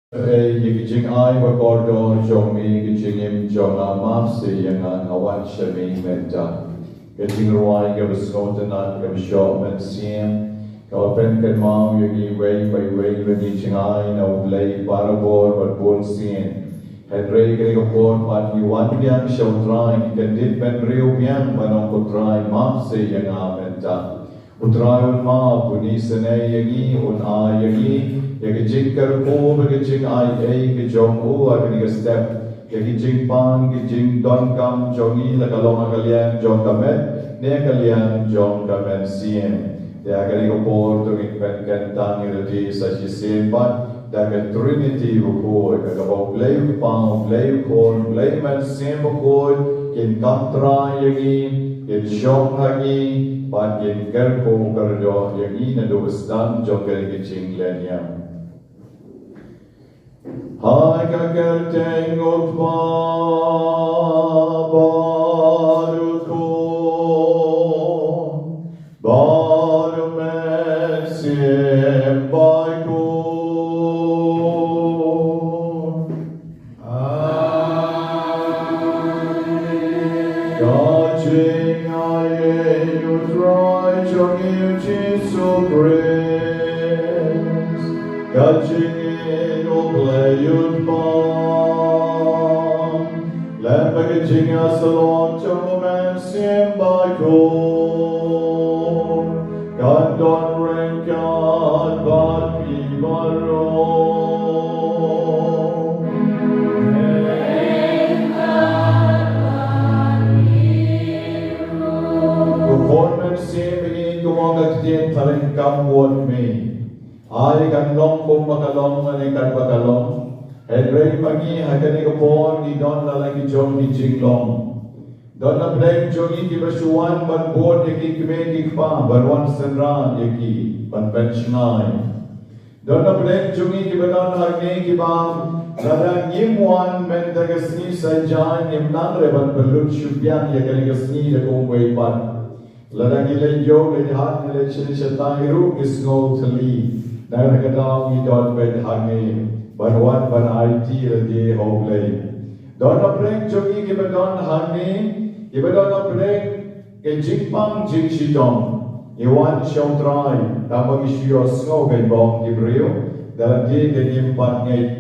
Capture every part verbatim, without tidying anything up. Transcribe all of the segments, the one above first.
Ei, ïa ka jingai ba kordor jong me, ka jingim jong nga, map seh ïa nga, nga wan sha me mynta. Ka jingrwai kaba sngewtynnat kaba shoh mynsiem, kaba pynkynmaw ïa ngi iwei pa iwei ba ngi jngai na U Blei barabor bad bunsien. Hynrei kane ka por pat ngi wan biang sha U Trai, ngi kyndit bynriew biang ban ong, ko Trai, map seh ïa nga mynta. U Trai un map, un isynei ïa ngi, un ai ïa ngi ïa ka jingkyrkhu bad ka jingai ei ka jong u ha kane ka step, ïa ka jingpang, ka jingdonkam jong ngi, la ka long ha ka liang jong ka met ne ka liang jong ka mynsiem. Te ha kane ka por to ngin pynkyntang ïa lade sa shisien pat da ka Trinity bakhuid, ha kaba U Blei U Kpa, U Blei U Khun, U Blei Mynsiem Bakhuid kin kam trai ïa ngi, kin shong ha ngi bad kin kyrkhu kyrdoh ïa ngi naduh sdang jong kane ka jinglehniam. Ha ka kyrteng U Kpa bad U Khun bad U Mynsiem Bakhuid. Ka jingai ei U Trai jong ngi U Jisu Khrist, ka jingïeit U Blei U Kpa, lem bad ka jingïasyllok jong U Mynsiem Bakhuid, kan don ryngkat bad phi baroh. Ko Khun Mynsiem, ïa ngi kumno ka ktien tharing kam wad me. Ai kan long kumba ka long lane katba ka long. Hynrei ma ngi ha kane ka por ngi don la la ki jong ki jinglong. Don na pdeng jong ngi kiba shu wan ban bud ïa ki kmie ki kpa ban wan synran ïa ki ban pynshngaiñ. Don na pdeng jong ngi kiba don hangne kiba lada ngim wan mynta ka sngi sa ïa ngim nang re ban pynlut shuh biang ïa kane ka sngi da kumwei pat. Lada ngi leit ïew leit hat ngi leit shane shatai ruh ngi sngew thylli. Nangta ka daw ngi don beit hangne ban wan ban aiti lade ha U Blei. Don na pdeng jong ngi kiba don hangne kiba don na pdeng ka jingpang jingshitom. Ngi wan sha U Trai tang ba ngi shu ïohsngew kein ba ong ki briew da lade da ngim pat ngeit.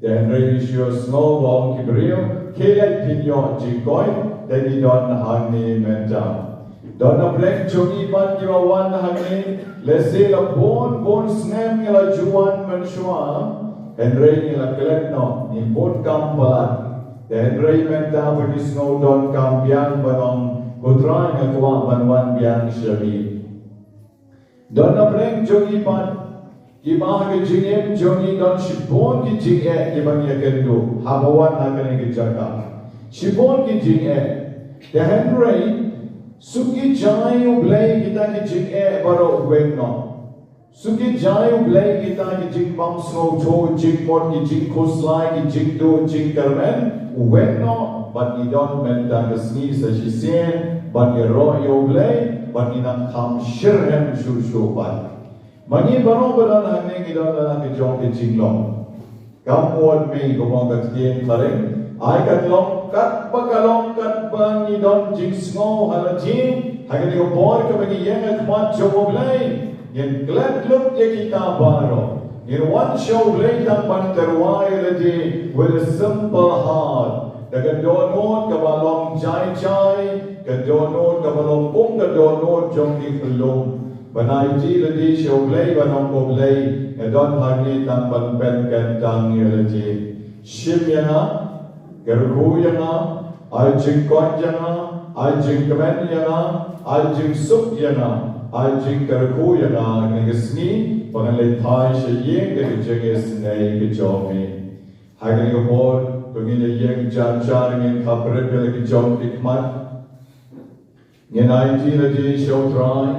Te hynrei ngi shu ïohsngew ba ong ki briew khie leit phin ïoh jingkoit, te ngi don hangne mynta. Don na pdeng jong ngi pat kiba wan hangne, lehse la bun bun snem ngi la ju wan mynshuwa, hynrei ngi la klet noh, ngi bun kam palat. Te hynrei mynta ba ngi sngew donkam biang ban ong, ko Trai nga kwah ban wan biang sha me. Don na pdeng jong ngi pat kiba ha ka jingim jong ngi don shibun ki jingeh kiba ngi ïakynduh haba wan ha kane ka jaka. Shibun ki jingeh. Te hynrei shu ki jai U Blei kita ki jingeh baroh weng noh. Shu ki jai U Blei kita ki jingbym sngewthuh, jingmut, ki jingkhuslai, ki jingduh, jingkyrmen weng noh, bad ngi don mynta ka sngi sa shisien ban ïaroh ïa U Blei bad ngi nang kham shyrhem shuh shuh pat. Ma ngi baroh ba don hangne ngi don la ka jong ka jinglong. Kam wad me kumno ka ktien tharing. Ai kan long katba ka long katba ngi don jingsngew ha lade. Ha kane ka por kaba ngi ïeng ha khmat jong U Blei, ngin klet lut ïa kita baroh. Ngin wan sha U Blei tang ban tyrwa ïa lade with a simple heart. Da ka dohnud kaba long jai jai, ka dohnud kaba long kum ka dohnud jong ki khyllung. Ban aiti lade sha U Blei ban ong, ko Blei, nga don hangne tang ban pynkyntang ïa lade. Shim ïa nga, kyrkhu ïa nga, ai jingkoit ïa nga, ai jingkmen ïa nga, ai jingsuk ïa nga, ai jingkyrkhu ïa nga ha kane ka sngi ba ngan leit phai sha ïing da ka jingisynei ka jong me. Ha kane ka por to ngin ïa ïeng jar jar, ngin khaphrip ïa la ki jong ki khmat. Ngin aiti lade sha U Trai.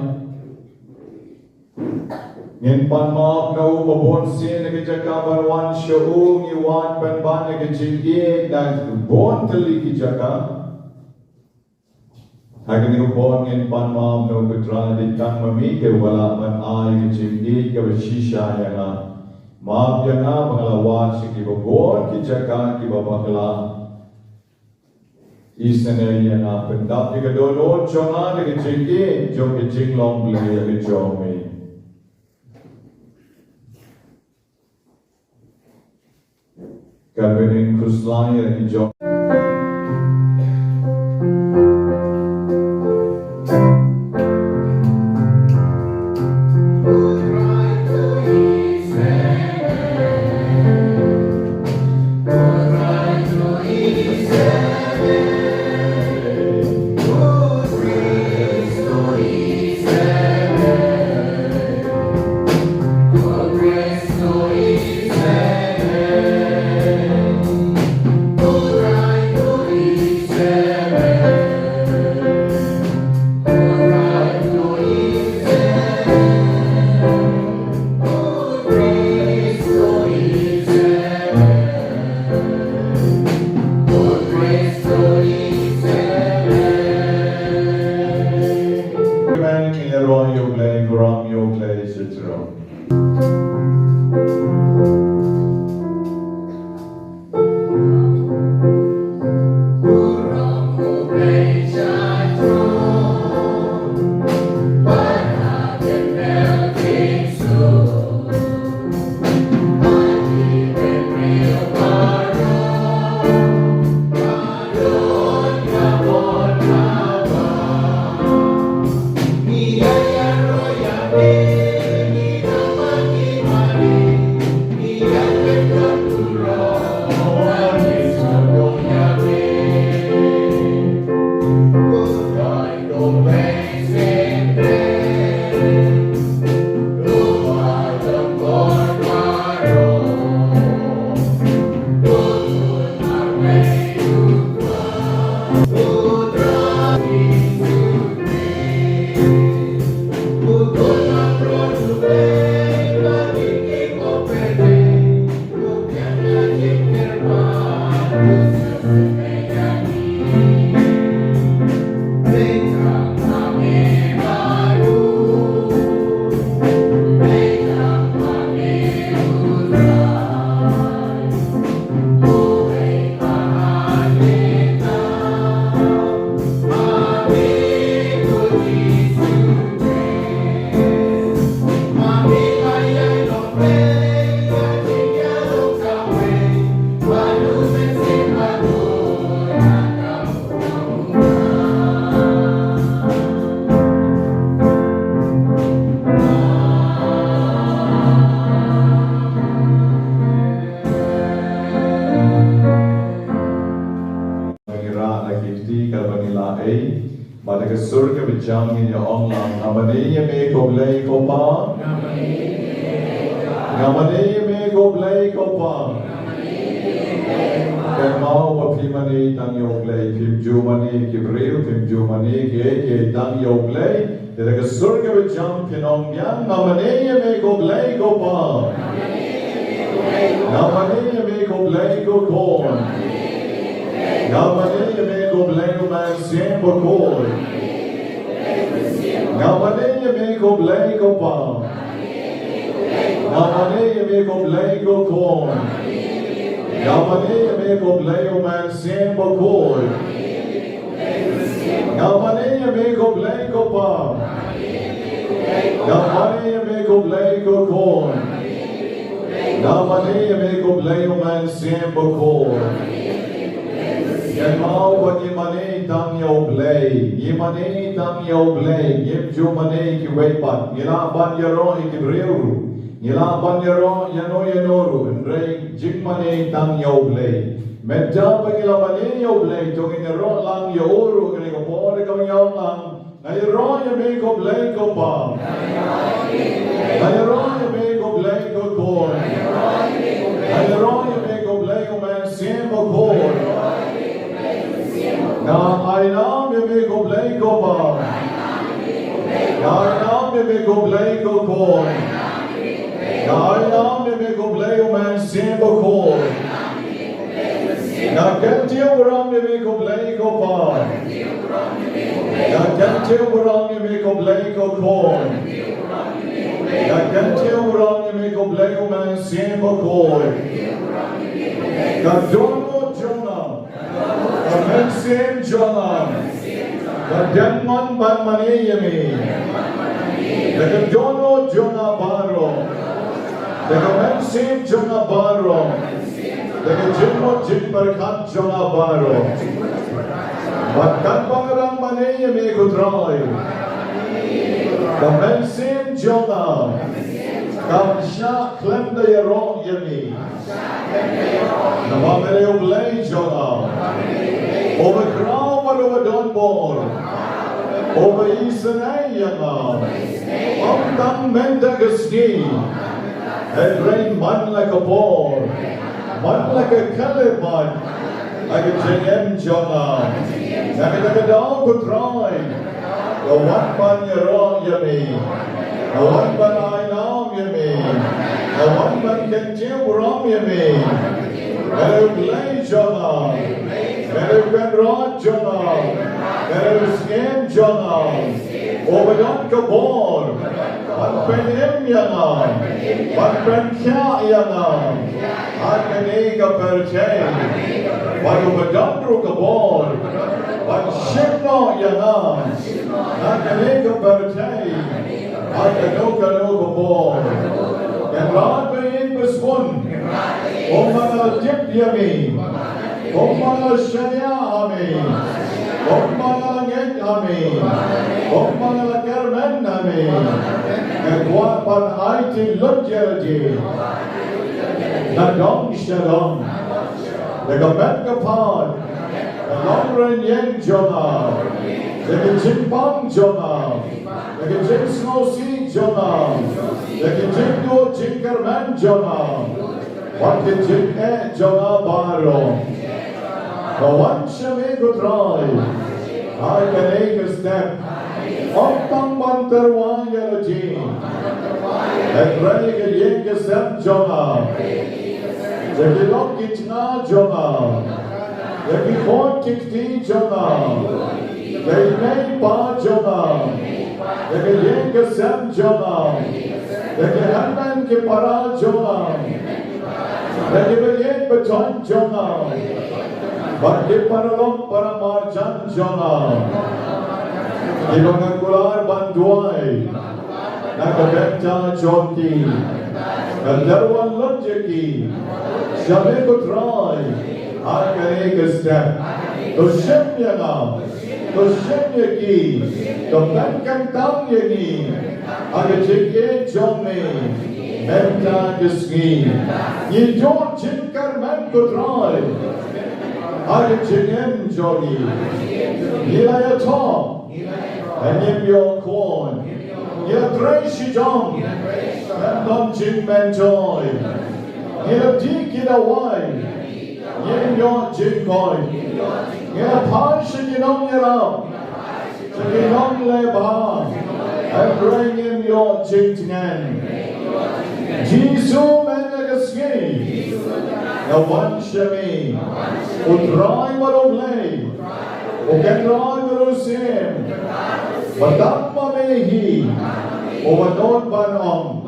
Ngin pan map na u ba bun sien na ka jaka ban wan sha u ngi wad pynban na ka jingïeit na bun tylli ki jaka. Ha kane ka por ngin pan map na u, ko Trai, dei tang ma me te uba lah ban ai ka jingïeit kaba shisha ïa nga. Map ïa nga ba nga la wad Sha kiba bun ki jaka kiba bakla. Isynei ïa nga, pyndap ïa ka dohnud jong nga da ka jingïeit jong ka jinglong Blei ïa ka jong me. Kan bynning khuslai ïa ki jong. Ba ngi rah la ki kti kaba ngi la ei. Bad da ka sur kaba jam ngin ïa ong lang: Nga mane ïa me ko Blei ko Pa. Nga mane ïa me ko Blei ko Pa. Kynmaw ba phi mane tang ïa u Blei, phim ju mane ki briew, phim ju mane kiei kiei, tang ïa u Blei. Te da ka sur kaba jam phin ong biang: Nga mane ïa me ko Blei ko Pa. Nga mane ïa me ko Blei ko Khun. Nga mane ïa me ko Blei U Mynsiem Bakhuid. Nga mane ïa me ko Blei ko Pa. Nga mane ïa me ko Blei ko Khun. Nga mane ïa me ko Blei U Mynsiem Bakhuid. Nga mane ïa me ko Blei ko Pa. Nga mane ïa me ko Blei ko Khun. Nga mane ïa me ko Blei U Mynsiem Bakhuid. Kynmaw ba ngi mane tang ïa u Blei. Ngi mane tang ïa u Blei. Ngim ju mane kiwei pat. Ngi lah ban ïaroh ïa ki briew ruh. Ngi lah ban ïaroh ïano ïano ruh. Hynrei jingmane tang ïa u Blei. Mynta ba ngi la mane ïa u Blei, to ngin ïaroh lang ïa u ruh kane ka por, da kaba ngi ong lang: Nga ïaroh ïa me ko Blei ko Pa. Nga ïaroh ïa me ko Blei ko Khun. Nga ïaroh ïa me ko Blei U Mynsiem Bakhuid. Nga ai nam ïa me ko Blei ko Pa. Nga ai nam ïa me ko Blei ko Khun. Nga ai nam ïa me ko Blei U Mynsiem Bakhuid. Nga kyntiew burom ïa me ko Blei ko Pa. Nga kyntiew burom ïa me ko Blei ko Khun. Nga kyntiew burom ïa me ko Blei U Mynsiem Bakhuid. Ka dohnud jong nga, ka mynsiem jong nga, ka dang mon ban mane ïa me. Da ka dohnud jong nga baroh, da ka mynsiem jong nga baroh, da ka jingmut jingpyrkhat jong nga baroh, ba kan pynrung mane ïa me, ko Trai. Ka mynsiem jong nga kam shah khlem da ïaroh ïa me. Namar me dei U Blei jong nga, uba khraw bad uba don bor, uba isynei ïa nga. Ym tang mynta ka sngi, hynrei man la ka por, man la ka khyllipmat ha ka jingim jong nga. Na kata ka daw, ko Trai, nga wan ban ïaroh ïa me, nga wan ban ai nam ïa me, nga wan ban kyntiew burom ïa me. Me dei U Blei jong nga, me dei U Kynrad jong nga, me dei U Syiem jong nga, uba don ka bor ban pynim ïa nga, ban pynkhiah ïa nga ha kane ka pyrthei, bad uba don ruh ka bor ban shim noh ïa nga ha kane ka pyrthei ha kano kano ka por. Kynrad ba ïeit ba sbun, kumba nga la tip ïa me, kumba nga la shaniah ha me, kumba nga la ngeit ha me, kumba nga la kyrmen ha me, nga kwah ban aiti lut ïa lade na dong sha dong, da ka met ka phad, ka longrynïeng jong nga, da ka jingpang jong nga, da ka jingsngewsih jong nga, da ka jingduh jingkyrmen jong nga, bad ka jingeh jong nga baroh. Nga wan sha me, ko Trai, ha kane ka step, ym tang ban tyrwa ïa lade, hynrei ka ïing ka sem jong nga, ïa ki lok ki tnga jong nga, ïa ki khun ki kti jong nga, ïa i mei i pa jong nga, ïa ka ïing ka sem jong nga, ïa ki hynmen ki para jong nga, ïa ki ba ïeit ba thoiñ jong nga, bad ki paralok paramarjan jong nga, kiba nga kular ban duwai na ka bynta jong ki. Ngan tyrwa lut ïa ki sha me, ko Trai, ha kane ka step. To shim ïa nga, to shim ïa ki, to pynkyntang ïa ngi ha ka jingïeit jong me mynta ka sngi. Ngi duh jingkyrmen, ko Trai, ha ka jingim jong ngi. Ngi la ïathoh, ngim ïoh khun. Ngi la trei shijong, ngim don jingmyntoi. Ngi la dih ki dawai, ngim ïoh jingkoit. Ngi la phai sha ki nongïarap, sha ki nongleh bha, hynrei ngim ïoh jingtngen. Jisu, mynta ka sngi nga wan sha me, U Trai bad U Blei, U Kynrad bad U Syiem, ba tang ma me hi uba don ban ong,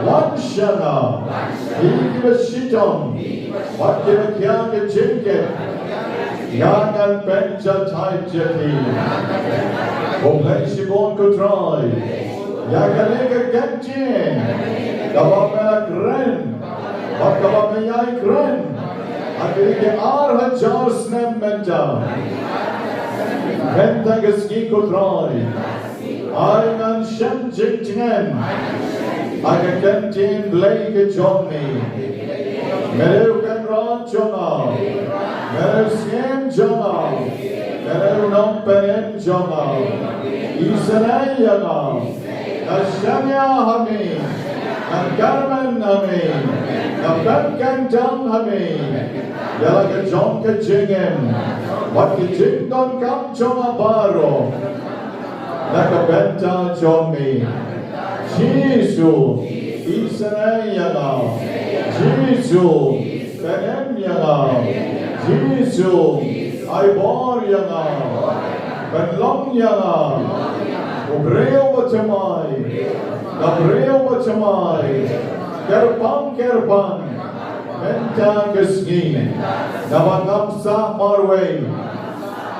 wan sha nga, hi kiba shitom bad kiba khia ka jingkit, nga ngan pynjahthait ïa phi. Khublei shibun, ko Trai, ïa kane ka kyntien kaba me la kren bad kaba me ïai kren ha kine ki ar hajar snem mynta. Mynta ka sngi, ko Trai, ai ngan shem jingtngen ha ka kyntien Blei ka jong me. Me dei U Kynrad jong nga, me dei U Syiem jong nga, me dei U Nongpynim jong nga. Isynei ïa nga, nga shaniah ha me, nga kyrmen ha me, nga pynkyntang ha me ïa la ka jong ka jingim bad ki jingdonkam jong nga baroh, na ka bynta jong me. Jisu, isynei ïa nga. Jisu, pynim ïa nga. Jisu, ai bor ïa nga. Pynlong ïa nga u briew bathymmai, nga briew bathymmai, kyrpang kyrpang. Mynta ka sngi, naba ngam sah marwei,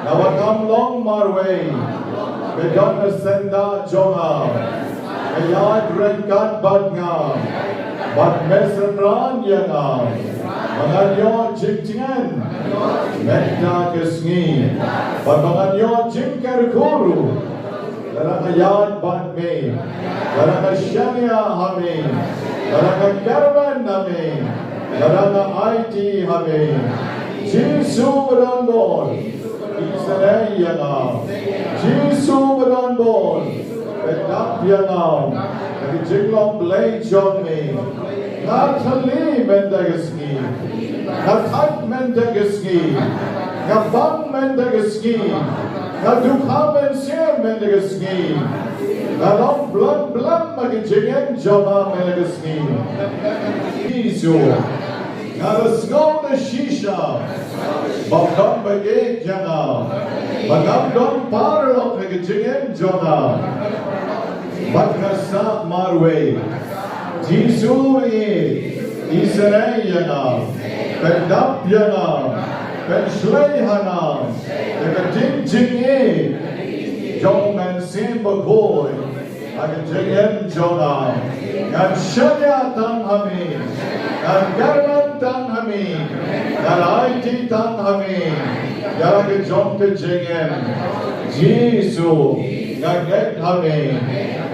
naba ngam long marwei, ka don ha syndah jong nga. Ka ïaid ryngkat bad nga, bad me synran ïa nga, ba ngan ïoh jingtngen. Mynta ka sngi, bad ba ngan ïoh jingkyrkhu ruh. Lada nga ïaid bad me, lada nga shaniah ha me, lada nga kyrmen ha me, lada nga aiti ha me. Jisu ba don bor, isynei ïa nga. Jisu ba don bor, pyndap ïa nga. Ha ka jinglong Blei jong me, nga thylli mynta ka sngi. Nga thait mynta ka sngi. Nga bang mynta ka sngi. Nga dukha mynsiem mynta ka sngi. Nga long blam blam ha ka jingim jong nga mynta ka sngi. Jisu, nga la sngew da shisha ba don ba ïeit ïa nga, ba ngam don paralok ha ka jingim jong nga, bad nga sah marwei. Jisu ïeit, isynei ïa nga, pyndap ïa nga, pynshlei ha nga da ka ding jingïeit jong u Mynsiem Bakhuid ha ka jingim jong nga. Ngan shaniah tang ha me, ngan kyrmen tang ha me, ngan aiti tang ha me ïa la ka jong ka jingim. Jisu, nga ngeit ha me.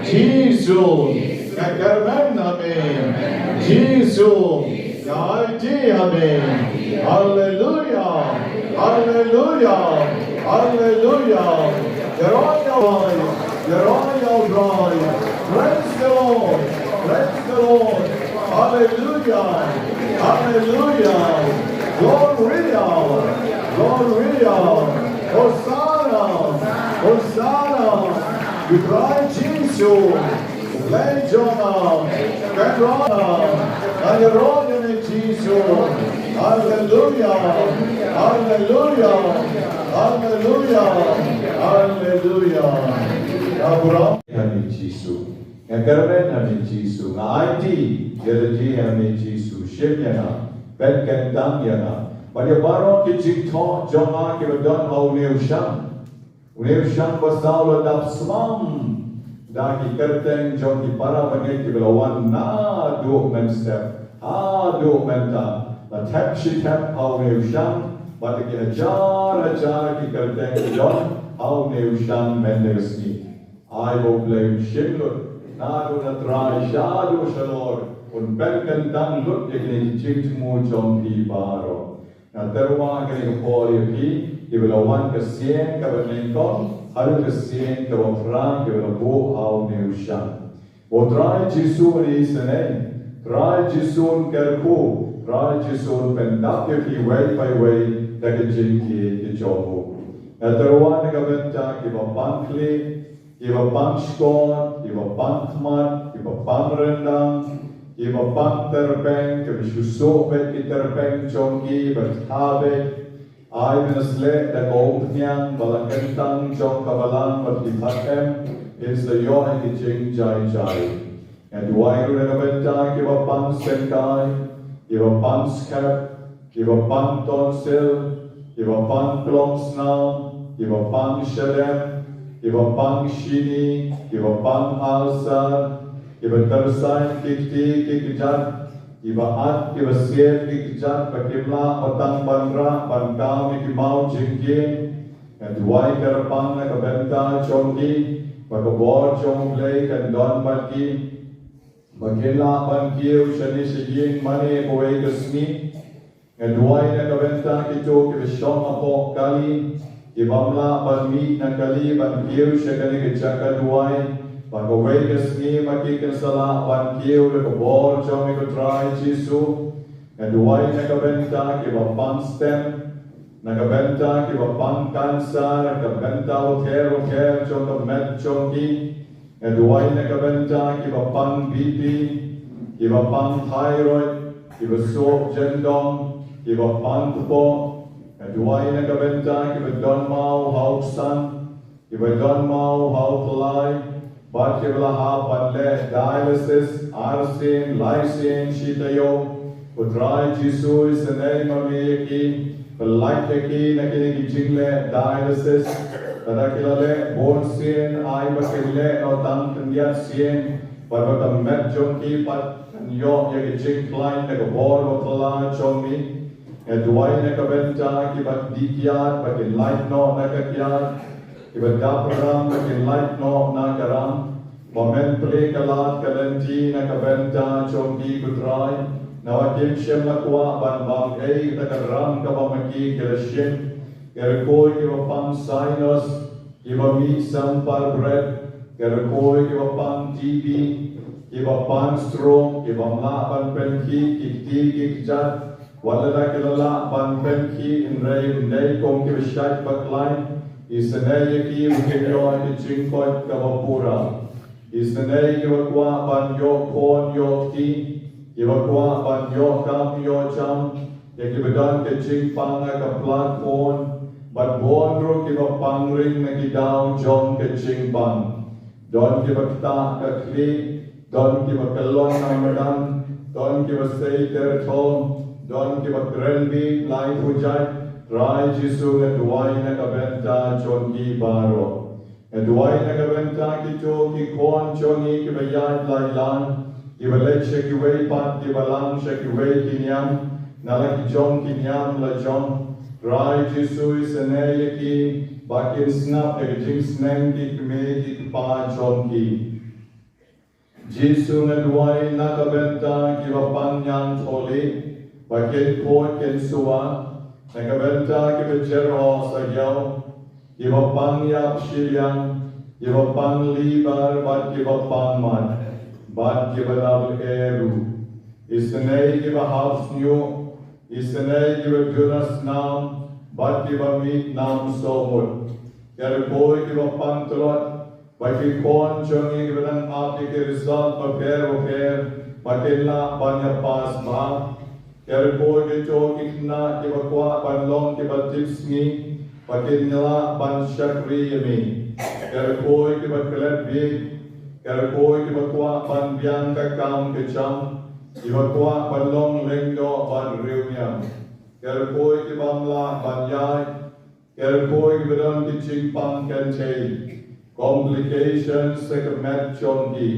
Jisu, nga kyrmen ha me. Jisu, nga aiti ha me. Haleluia, haleluia, haleluia. Ïaroh ïa U Trai, ïaroh ïa U Trai. Praise the Lord, praise the Lord. Haleluia, haleluia. Gloria, gloria. Hosanna, hosanna. U Trai Jisu, Blei jong nga, kynrad, nga ïaroh ïa me Jisu. Haleluia, haleluia, haleluia, haleluia. Nga burom ha me Jisu. Nga kyrmen ha me Jisu. Nga aiti ïa lade ha me Jisu. Shim ïa nga. Pynkyntang ïa nga. Bad ïa baroh ki jingthoh jong nga kiba don ha une u shang. Une u shang ba saw la dap smam da ki kyrteng jong ki para bangeit kiba la wan naduh mynstep haduh mynta. La thep shi thep ha une u shang, bad ki hajar hajar ki kyrteng ki don ha une u shang mynta ka sngi. Ai ba U Blei un shim lut naduh na trai shaduh shalor, un pynkyntang lut ïa kine ki jingthmu jong phi baroh. Nga tyrwa ha kane ka por ïa phi kiba la wan ka sien kaba nyngkong haduh ka sien kaba phra kiba la buh ha une u shang. Ba U Trai Jisu un isynei, Trai Jisu un kyrkhu, Trai Jisu un pyndap ïa phi wei pa wei da ka jingïeit ka jong u. Nga tyrwa na ka bynta kiba pang khlieh, kiba pang shkor, kiba pang khmat, kiba pang ryndang, kiba pang tyrpeng, kiba shu suh beit ki tyrpeng jong ki bad kha beit. Ai ba kin sleh da ka umphniang ba la kyntang jong ka balang bad ki khat em, kin sa ïoh ïa ki jingjai jai. Nga duwai ruh na ka bynta kiba pang syngkai, kiba pang skep, kiba pang tonsil, kiba pang klong snam, kiba pang shalem, kiba pang shini, kiba pang ulcer, kiba tyrsaiñ ki kti ki kjat, kiba at kiba siat ki kjat ba kim lah ba tang ban rah ban kam ïa ki maw jingkieng. Nga duwai kyrpang na ka bynta jong ki ba ka bor jong U Blei kan don bad ki, ba kin lah ban kiew shane sha ïing mane kawei ka sngi. Nga duwai na ka bynta kito kiba shong hapoh kali, ki bym lah ban mih na kali ban kiew sha kane ka jaka duwai, ba kawei ka sngi ma ki kin sa lah ban kiew da ka bor jong me ko Trai Jisu. Nga duwai na ka bynta kiba pang stent, na ka bynta kiba pang cancer, na ka bynta bapher bapher jong ka met jong ki. Nga duwai na ka bynta kiba pang B P, kiba pang thyroid, kiba suh jyndong, kiba pang kpoh. Nga duwai na ka bynta kiba don maw ha u ksan, kiba don maw ha u klai, bad kiba la hap ban leh dialysis arsien laisien shi taïew. U Trai Jisu isynei ma me ïa ki, pyllait ïa ki na kine ki jingleh dialysis. Lada ki la leh bun sien, ai ba kin leh noh tang khyndiat sien, bad ba ka met jong ki pat kan ïoh ïa ki jingkhlaiñ na ka bor ba phylla jong me. Nga duwai na ka bynta kiba dih kiad ba kin lait noh na ka kiad, kiba dap ram ba kin lait noh na ka ram. Ba men plie ka lad ka lynti na ka bynta jong ki, ko Trai, namar kim shym la kwah ban bam ei kata ka ram kaba ma ki ki la shim. Ki ryngkui kiba pang sinus, kiba mih sampar bret, ki ryngkui kiba pang T B, kiba pang stroke, kibym lah ban pynkhih ki kti ki kjat, wat lada ki la lah ban pynkhih hynrei ym dei kum kiba shait bakhlaiñ. Isynei ïa ki ba kin ïoh ki jingkoit kaba pura. Isynei kiba kwah ban ïoh khun ïoh kti, kiba kwah ban ïoh kam ïoh jam, ïa kiba don ka jingpang ha ka pla khun, bad bun ruh kiba pang ring na ki daw jong ka jingpang. Don kiba ktah ka khlieh, don kiba kyllon na madan, don kiba sei ter thom, don kiba kren bit laiphew jait. Trai Jisu, nga duwai na ka bynta jong ki baroh. Nga duwai na ka bynta kito ki khun jong ngi kiba ïaid lai lang, kiba leit sha kiwei pat, kiba lang sha kiwei ki niam, na la ki jong ki niam la jong. Trai Jisu, isynei ïa ki ba kin sngap ïa ki jingsneng ki kmie ki kpa jong ki. Jisu, nga duwai na ka bynta kiba pang ñiangthohlieh, ba kin khuid kin sua, na ka bynta kiba jyrhoh sahiaw, kiba pang ïap shiliang, kiba pang liver bad kiba pang mat, bad kiba la lyer ruh. Isynei kiba hap snieh, isynei kiba duna snam, bad kiba mih nam sohmut. Ki ryngkui kiba pang tlot, bad ki khun jong ngi kiba dang ap ïa ki result bapher bapher, ba kin lah ban ïa pass bha. Ki ryngkui kito ki khynnah kiba kwah ban long kiba tipsngi, ba kin lah ban shakri ïa me. Ki ryngkui kiba klet bieit, ki ryngkui kiba kwah ban biang ka kam ka jam, kiba kwah ban long lyngdoh bad riewniam. Ki ryngkui kibym lah ban ïaid, ki ryngkui kiba don ki jingpang kynthei, complications ha ka met jong ki.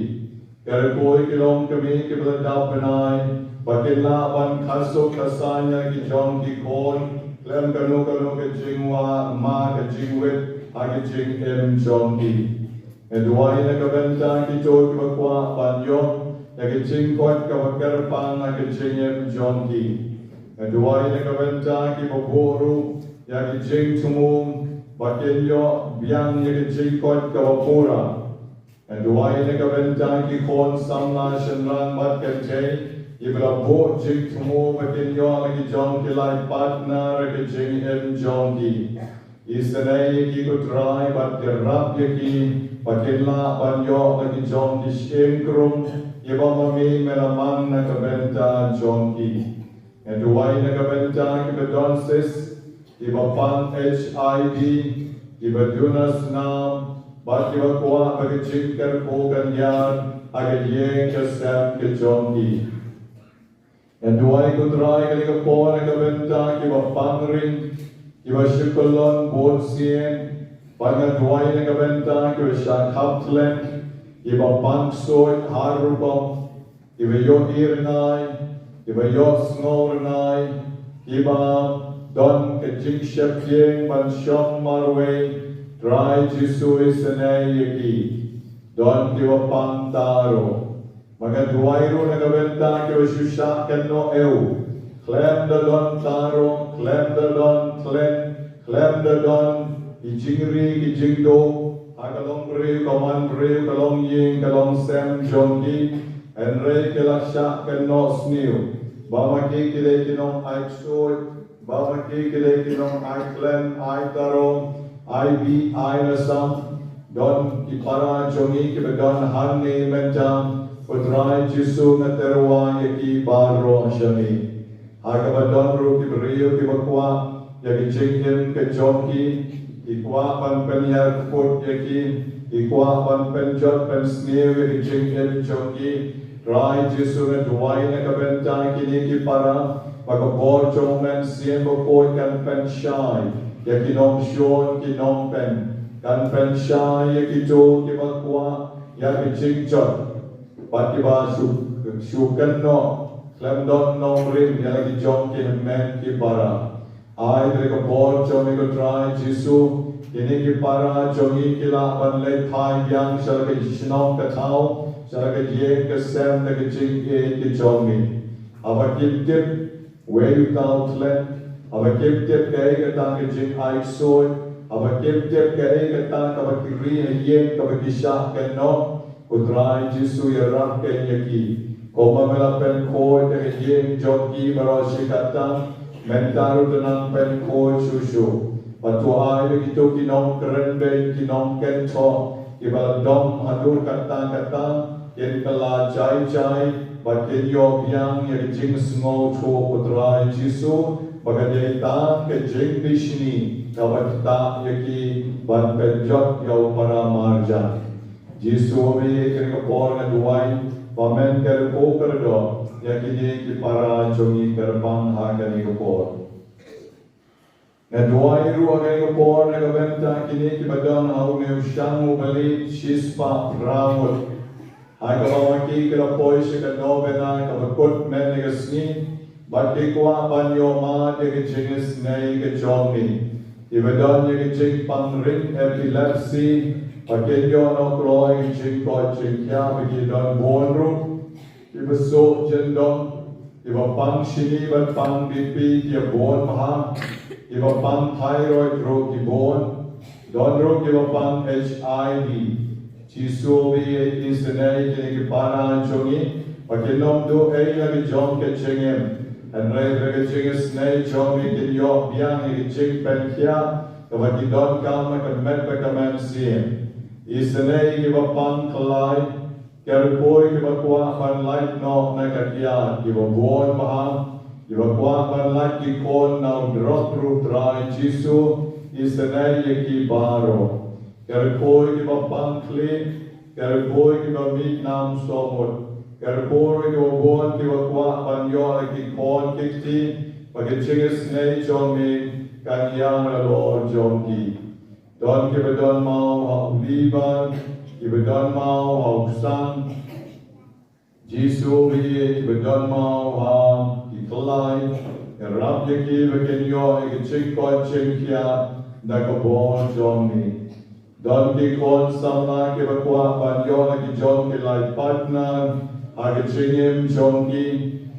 Ki ryngkui ki longkmie kiba la dap bnai, ba kin lah ban kha suk kha saiñ ïa ki jong ki khun khlem kano kano ka jingwah ma ka jingwit ha ka jingim jong ki. Nga duwai na ka bynta kito kiba kwah ban ïoh ïa ka jingkoit kaba kyrpang ha ka jingim jong ki. Nga duwai na ka bynta kiba buh ruh ïa ka jingthmu ba kin ïoh biang ïa ka jingkoit kaba pura. Nga duwai na ka bynta ki khun samla shynrang bad kynthei kiba la buh jingthmu ba kin ïoh ïa ki jong ki life partner ha ka jingim jong ki. Isynei ïa ki, ko Trai, bad ïarap ïa ki ba kin lah ban ïoh la ki jong ki shyieng krung kiba ma me me la mang na ka bynta jong ki. Nga duwai na ka bynta kiba don cyst, kiba pang H I V, kiba duna snam, bad kiba kwah ba ka jingkyrkhu kan ïar ha ka ïing ka sem ka jong ki. Nga duwai, ko Trai, kane ka por na ka bynta kiba pang ring, kiba shu kyllon bun sien, bad nga duwai na ka bynta kiba shah khap thleng, kiba pang ksuid har rukom, kiba ïohi rngai, kiba ïohsngew rngai, kiba don ka jingsheptieng ban shong marwei. Trai Jisu, isynei ïa ki. Don kiba pang taro. Ma nga duwai ruh na ka bynta kiba shu shah kynnoh ew, khlem da don taro, khlem da don thleng, khlem da don ki jingri ki jingduh ha ka longbriew, ka manbriew, ka longïing ka longsem jong ki. Hynrei ki la shah kynnoh sniew ba ma ki ki dei ki nongai ksuid, ba ma ki ki dei ki nongai thleng, ai taro, ai bih, ai lasam. Don ki para jong ngi kiba don hangne mynta, ko Trai Jisu, nga tyrwa ïa ki baroh sha me. Ha kaba don ruh ki briew kiba kwah ïa ka jingim ka jong ki, ki kwah ban pynhiar kput ïa ki, ki kwah ban pynjot pynsniew ïa ka jingim jong ki. Trai Jisu, nga duwai na ka bynta kine ki para, ba ka bor jong u Mynsiem Bakhuid kan pynshai ïa ki nongshun ki nongpynim, kan pynshai ïa kito kiba kwah ïa ka jingjot, bad kiba shu, shu kynnoh khlem don nongrim ïa la ki jong ki hynmen ki para. Ai ba da ka bor jong me ko Trai Jisu, kine ki para jong ngi ki lah ban leit phai biang sha la ka shnong ka thaw, sha la ka ïing ka sem da ka jingïeit ka jong me. Haba kim tip uei uta u khlem, haba kim tip kaei kata ka jingaisuk, haba kim tip kaei kata kaba ki ri ha ïing kaba ki shah kynnoh, ko Trai Jisu ïarap kein ïa ki. Kumba me la pynkhuid ïa ka ïing jong ki baroh shi katta, mynta ruh to nang pynkhuid shuh shuh. Bad to ai ba kito ki nongkren beiñ, ki nongkynthoh, kiba la dom haduh katta katta, kin kylla jai jai, bad kin ïoh biang ïa ka jingsngewthuh ko Trai Jisu, ba ka dei tang ka jingbishni kaba ktah ïa ki ban pynjot ïa u para marjan. Jisu, ha kane ka por nga duwai ba men kyrkhu kyrdoh ïa kine ki para jong ngi kyrpang ha kane ka por. Nga duwai ruh ha kane ka por na ka bynta kine kiba don ha une u shang u balieh shispah phra ngut, ha kaba ma ki ki la poi sha ka novena kaba kut mynne ka sngi, bad ki kwah ban ïoh mad ïa ka jingisynei ka jong me. Kiba don ïa ka jingpang ring, epilepsy, ba kin ïoh noh kloi ka jingkoit jingkhiah, ba ki don bun ruh kiba suk jyndong, kiba pang shini bad pang BP ki bun bha, kiba pang thyroid ruh ki bun, don ruh kiba pang HIV. Jisu, me isynei kine ki para jong ngi, ba kin ym duh ei la ka jong ka jingim, hynrei da ka jingisynei jong me kin ïoh biang ïa ka jingpynkhiah kaba ki donkam ha ka met bad ka mynsiem. Isynei kiba pang khlai, kyrkhu ïa kiba kwah ban lait noh na ka kiad, kiba bun bha, kiba kwah ban lait ki khun na u drok ruh Trai Jisu, isynei ïa ki baroh. Kyrkhu ïa kiba pang khlieh, kyrkhu ïa kiba mih nam sohmut, kyrkhu ïa kiba bun kiba kwah ban ïoh la ki khun ki kti, ba ka jingisynei jong me kan ïar halor jong ki. Don kiba don maw ha u liver, kiba don maw ha u sang. Jisu, me kiba don maw ha ki khlai, ïarap ïa ki ba kin ïoh ïa ka jingkoit jingkhiah da ka bor jong me. Don ki khun samla kiba kwah ban ïoh la ki jong ki lai partner ha ka jingim jong ki.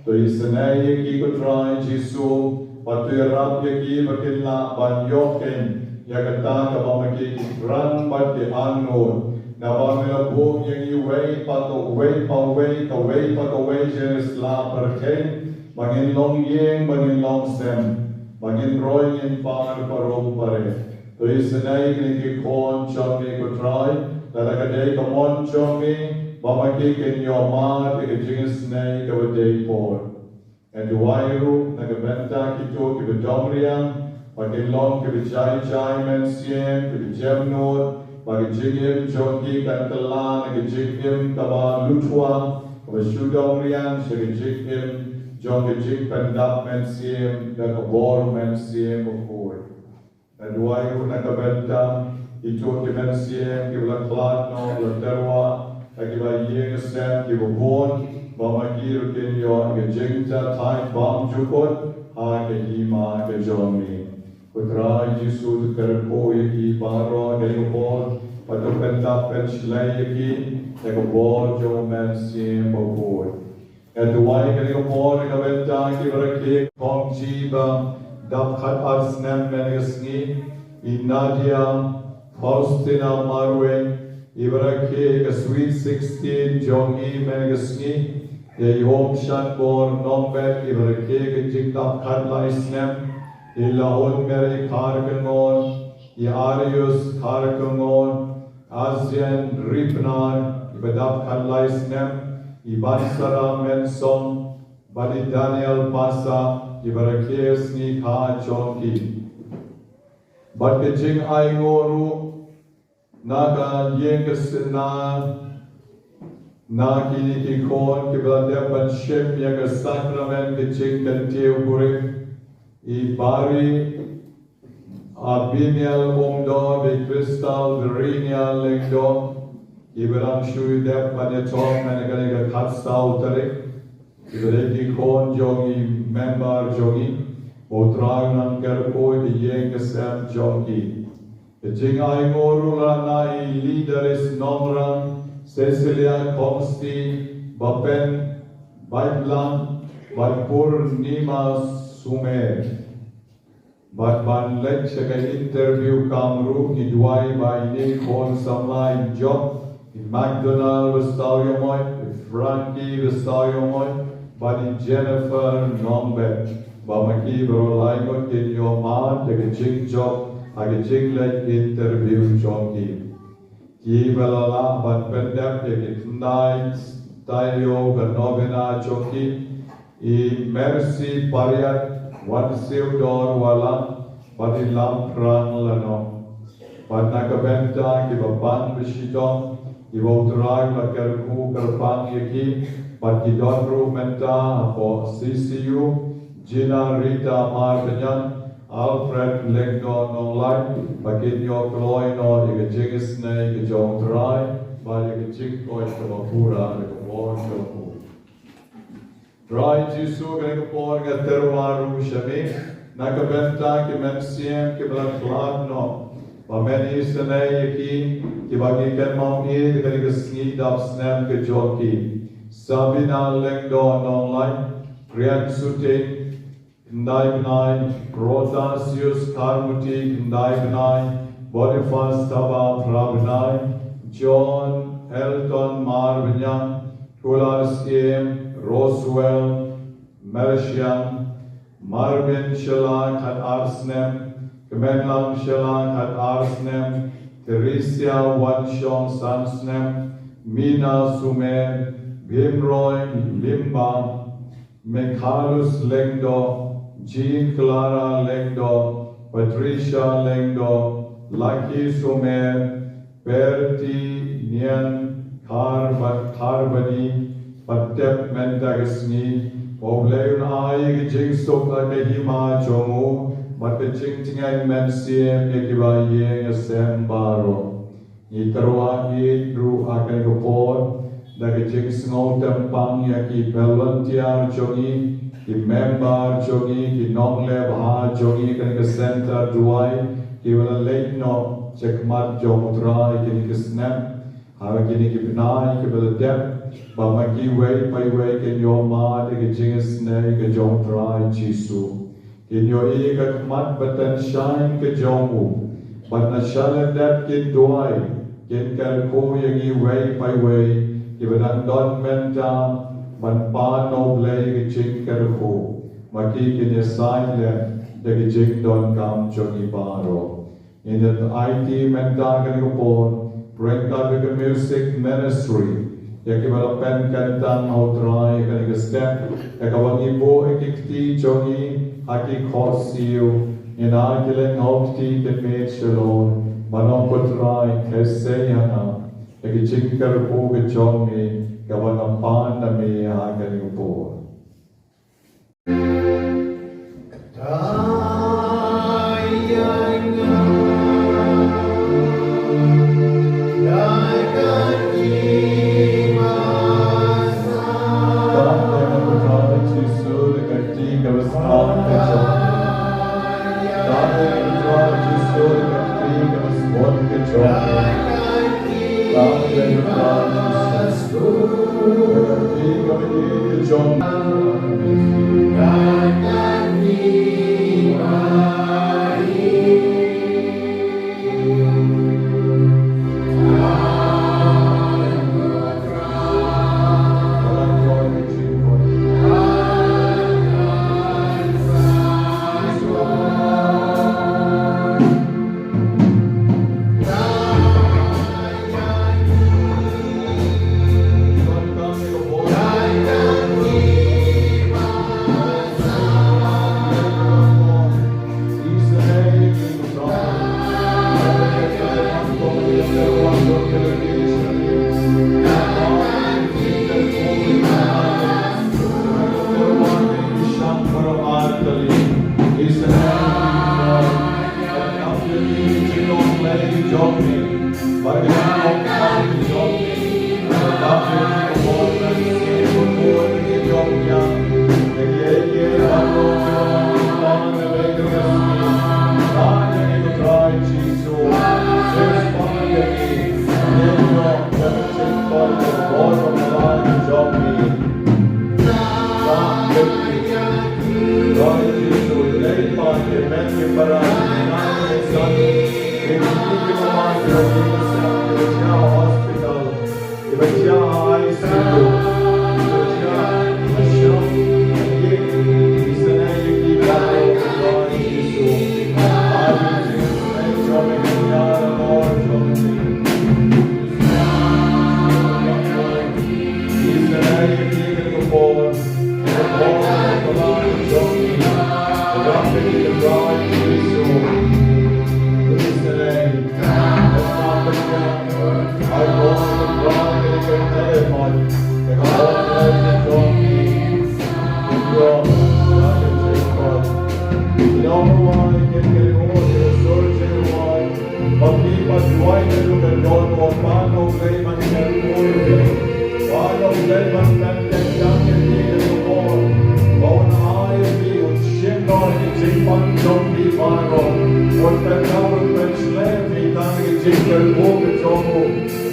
To isynei ïa ki ko Trai Jisu, bad to ïarap ïa ki ba kin lah ban ïoh keiñ ïa kata kaba ma ki ki thrang bad ki angnud. Naba me la buh ïa ngi uwei pa kawei pa uwei, kawei pa kawei sha la ki sla pyrthei, ba ngin long ïing, ba ngin long sem, ba ngin roi ngin par parum parit. To isynei kine ki khun jong me ko Trai, lada ka dei ka mon jong me, ba ma ki kin ïoh mad ïa ka jingisynei kaba dei por. Nga duwai ruh na ka bynta kito kiba dom riang, ba kin long kiba jai jai mynsiem, kiba jem nud, ba ka jingim jong ki kan kylla na ka jingim kaba luthwa, kaba shu dom riang sha ka jingim jong ka jingpyndap mynsiem da ka bor Mynsiem Bakhuid. Nga duwai ruh na ka bynta kito ki mynsiem kiba la khlad noh, la tyrwa ha kiba ïing sem kiba bun, ba ma ki ruh kin ïoh ka jingjahthait bymjukut ha ka hima ka jong me. Ko Trai Jisu, to kyrkhu ïa ki baroh ha kane ka por, bad to pyndap pynshlei ïa ki da ka bor jong u Mynsiem Bakhuid. Nga duwai kane ka por na ka bynta kiba rakhe khongji ba dap khatar snem mynne ka sngi, i Nadia Faustina Marwein, iba rakhe ka Sweet Sixteen jong i mynne ka sngi, ïa i Umshanbor Nongbet, iba rakhe ka jingdap khatlai snem, i Lahun Mary Kharkongor, i Arius Kharkongor, Asian Ripnar, iba dap khatlai snem, i Bansara Mensong, bad i Daniel Pasa, iba rakhe sngikha jong ki. Bad ka jingainguh ruh na ka ïing ka sna, Na kine ki khun kiba la dep ban shim ïa ka sakramen ka jingkyntiew burom, i Bari Abiniel Umdor, bad i Crystal Darinia Lyngdoh, kiba dang shu dep ban ïathong ha kane ka khatsaw tarik, kiba dei ki khun jong i member jong i. Ba U Trai un nang kyrkhu ïa ka ïing ka sem jong ki. Ka jingainguh ruh la na i Lidaris Nongrang, Cecilia Khongsti, Bapen Baitlang, bad Purnima Sumer. Bad ban leit sha ka interview kam ruh, ngi duwai ba ine i khun samla in jop, i McDonald Basaw Ïamoit, i Frankie Basaw Ïamoit, bad i Jennifer Nongbet, ba ma ki baroh lai ngut kin ïoh mad ïa ka jingjop ha ka jingleit interview jong ki. Kiba la lah ban pyndep ïa ki khyndai taïew ka novena jong ki, i Mercy Pariat, Wansiewdor Walang, bad i Lamphrang Lanong. Bad na ka bynta kiba pang ba shitom, kiba U Trai u la kyrkhu kyrpang ïa ki, bad ki don ruh mynta hapoh C C U, Gina Rita Marbaniang, Alfred Lyngdoh Nonglait, ba kin ïoh kloi noh ïa ka jingisynei ka jong U Trai, bad ïa ka jingkoit kaba pura da ka bor jong u. Trai Jisu, kane ka por nga tyrwa ruh sha me, na ka bynta ki mynsiem kiba la khlad noh, ba men isynei ïa ki, kiba ngi kynmaw ïa kane ka sngi dap snem ka jong ki. Sabina Lyngdoh Nonglait, Rian Suting, khyndai bnai, Protasius Kharmuti, khyndai bnai, Boniface Taba, phra bnai, John Elton Marbaniang, Kular Siem, Roswell Mershiang, Marvin Shylla, khatar snem, Kmenlang Shylla, khatar snem, Theresia Wanshong, san snem, Mina Sumer, Bhimroy Lyngba, Mekhalus Lyngdoh, Jean Clara Lyngdoh, Patricia Lyngdoh, Lucky Sumer, Perti Nian, Khar bad Kharbani, ba dep mynta ka sngi. Ba U Blei un ai ka jingsuk ha ka hima jong u, bad ka jingtngen mynsiem ïa kiba ïeng ïa sem baroh. Ngi tyrwa ïeit ruh ha kane ka por da ka jingsngew tympang ïa ki volunteer jong ngi, ki member jong ngi, ki nongleh bha jong ngi ha kane ka center duwai, kiba la leit noh sha khmat jong U Trai kine ki snem, ha kine ki bnai kiba la dep, ba ma kiwei pa iwei kin ïoh mad ïa ka jingisynei ka jong U Trai Jisu. Kin ïohi ïa ka khmat ba tynshaiñ ka jong u. Bad na shalyndet kin duwai, kin kyrkhu ïa ngi iwei pa iwei, kiba dang don mynta, ban pan na U Blei ka jingkyrkhu. Ma ki kin ïasaid lem da ka jingdonkam jong ngi baroh. Ngin ïa aiti mynta kane ka por, ryngkat bad ka music ministry, ïa kiba la pynkyntang ha U Trai ha kane ka step, ïa kaba ngi buh ïa ki kti jong ngi ha ki khohsiew, ngin ai ki lyngngoh kti kynmiet sha U Lord, ban ong, ko Trai, khublei ha nga, ïa ka jingkyrkhu ka jong me, kaba nga pan na me ha kane ka por.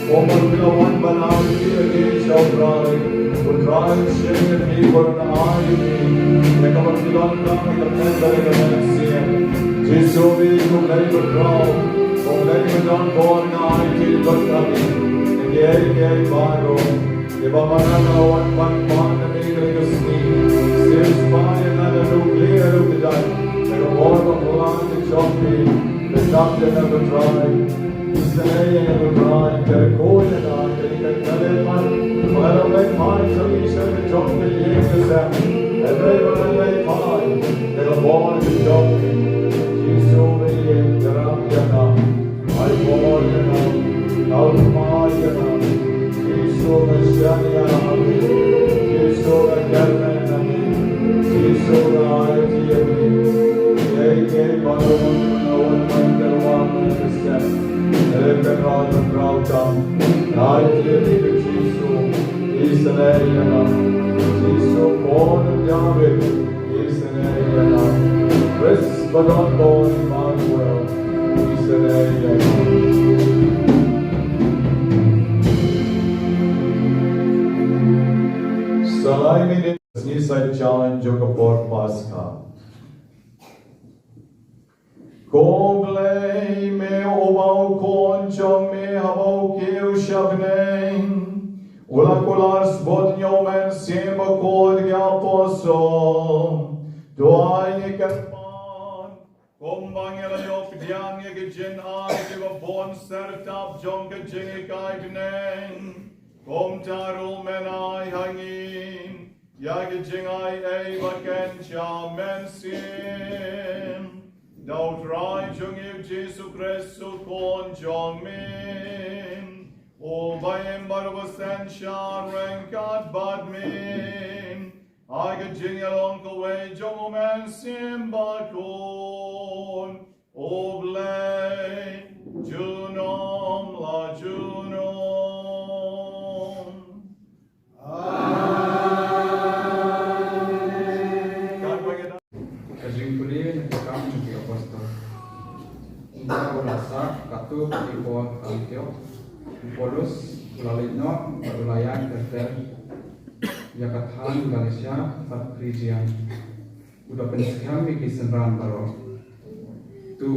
Ong ba phi la wan ban ai ïa ki, ïa ki sha U Trai. U Trai un shim ïa phi bad un ai ïa phi ïa kaba phi donkam ha ka mynsiem. Jisu, phi kum u Blei ba khraw, kum u Blei ba don bor, nga ai ïa phi bad ka phi ïa kiei kiei baroh. Ïa ba ma nga nga wan ban pan na me kane ka sngi. Sngewspah ïa nga da ruh khlieh ruh kjat da ka bor ba phylla ka jong phi. Leh dap ïa nga ko Trai. Isynei ïa nga ko Trai, kyrkhu ïa nga, kane ka khyllipmat ba nga dang leit phai sha ïing sha ka jong ka ïing ka sem. Hynrei ba ngan leit phai da ka bor ka jong phi. Jisu, me ïeit, ïarap ïa nga. Ai bor ïa nga. Kynmaw ïa nga. Jisu, nga shaniah ha me. Jisu, nga kyrmen ha me. Jisu, nga aiti ïa me. Ïa kiei baroh nga wan ban kyrpad ïa ka step. Leh kynmaw ïa nga, kynmaw ïa nga. Nga aiti ïa me ko Jisu. Isynei ïa nga. Jisu, Khun u David. Isynei ïa nga. Khrist ba don bor, Immanuel. Isynei ïa nga. Sa lai minit. Sngi Saitjaiñ jong ka por Paskha. Ko Blei, me uba u Khun jong me haba u kiew sha bneng u la kular sbun ïa u Mynsiem Bakhuid ïa ki apostol. To ai ngi kyrpad kumba ngi la ïoh pdiang ïa ki jingai kiba bun ser tap jong ka jinghikai bneng, kumta ruh men ai ha ngi ïa ki jingai ei ba kynja mynsiem. Da U Trai jong ngi U Jisu Khrist U Khun jong me, uba im bad uba synshar ryngkat bad me ha ka jingïalong kawei jong U Mynsiem Bakhuid, U Blei, junom la junom. Amen. Ka jingpule na ki Kam jong ki Apostol. Hynda u la sah katto katne por ha Antiok, u Paulus u la leit noh bad u la ïaid ter ter ïa ka thaiñ Galatia bad Phrigia. U da pynskhem ïa ki synran baroh. Te u,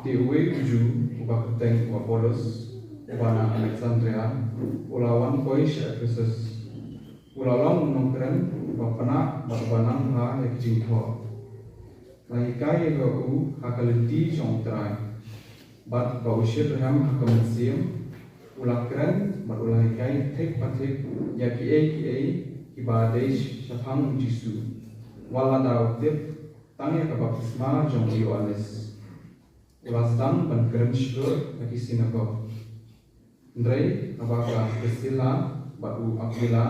te uwei u Jiw uba kyrteng u Apolos, uba na Aleksandria, u la wan poi sha Ephesus. U la long u nongkren uba pynah bad uba nang bha ïa ki jingthoh. La hikai ïa u ha ka lynti jong U Trai. Bad ba u shitrhem ha ka mynsiem, u la kren bad u la hikai thik pa thik ïa kiei kiei kiba dei shaphang U Jisu. Wat la da u tip tang ïa ka baptisma jong u Ïoannis, u la sdang ban kren shlur ha ki sinagog. Hynrei haba ka Priskilla bad u Akwila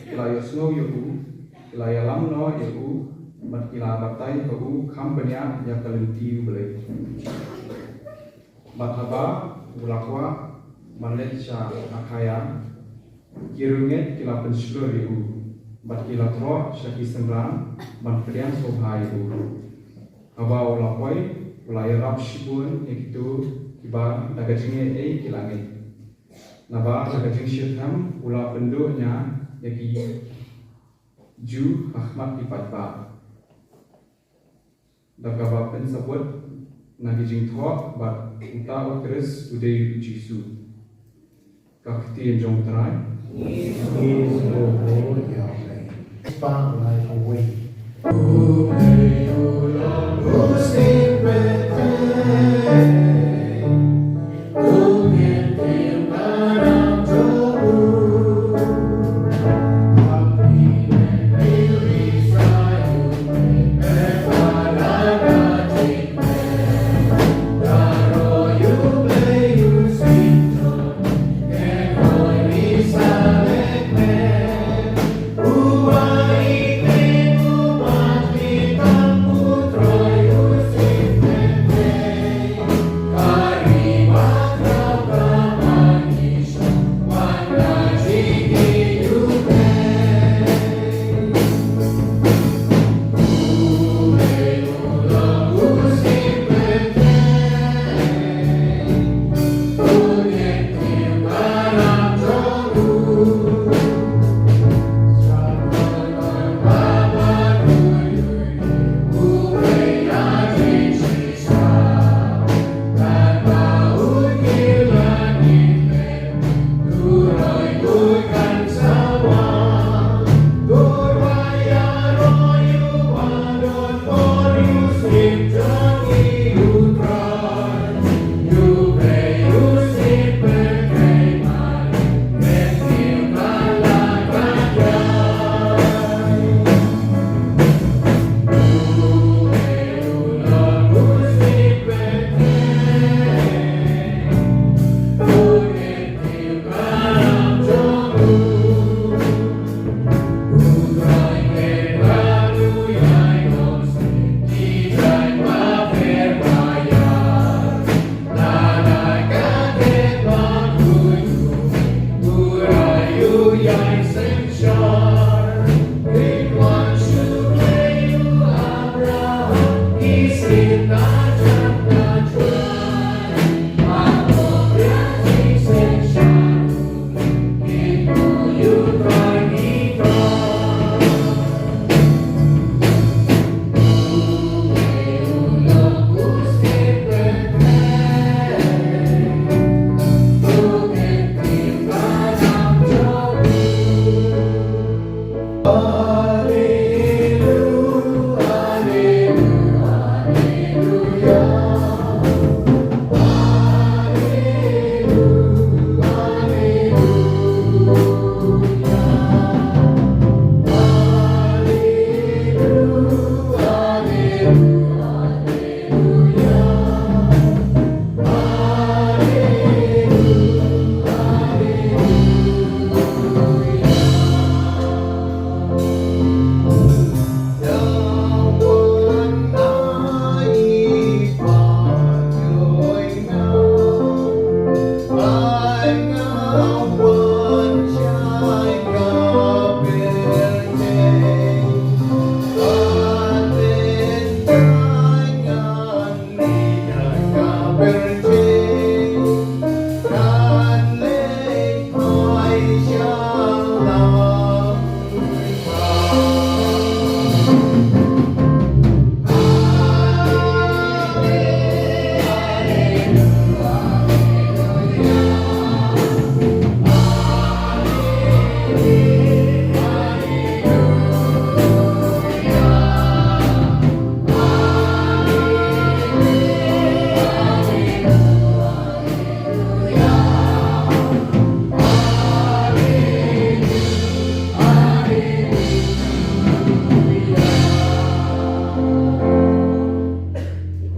ki la ïohsngew ïa u, ki la ïalam noh ïa u bad ki la batai ha u kham bniah ïa ka lynti U Blei. Bad haba u la kwah ban leit sha Akhaia, ki riewngeit ki la pynshlur ïa u bad ki la troh sha ki synran ban pdiang sngewbha ïa u. Haba u la poi, u la ïarap shibun ïa kito kiba da ka jingaiei ki la ngeit. Naba da ka jingshitrhem u la pynduh nia ïa ki Jiw ha khmat ki paidbah da kaba pynsabut na ki jingthoh ba uta u Khrist u dei u Jisu. Ka ktien jong U Trai. Spah lai away.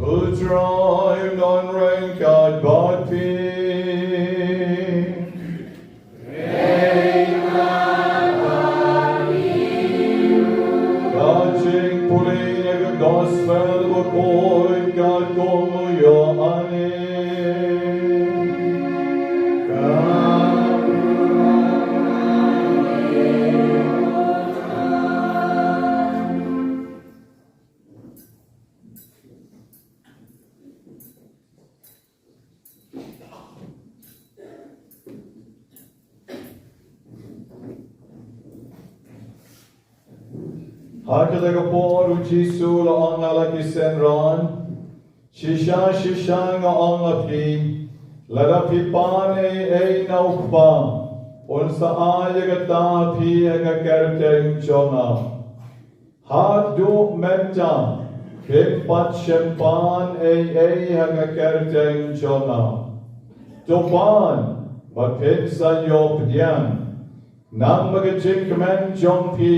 U Trai un don ryngkat bad phi. Ka jingpule ïa ka gospel bakhuid katkum u Ïoannis. Ha kata ka por u Jisu u la ong ha la ki synran, shisha shisha nga ong ha phi, lada phi pan ei ei na u Kpa, un sa ai ïa kata ha phi ha ka kyrteng jong nga. Haduh mynta phim pat shym pan ei ei ha ka kyrteng jong nga. To pan bad phin sa ïoh pdiang, namar ka jingkmen jong phi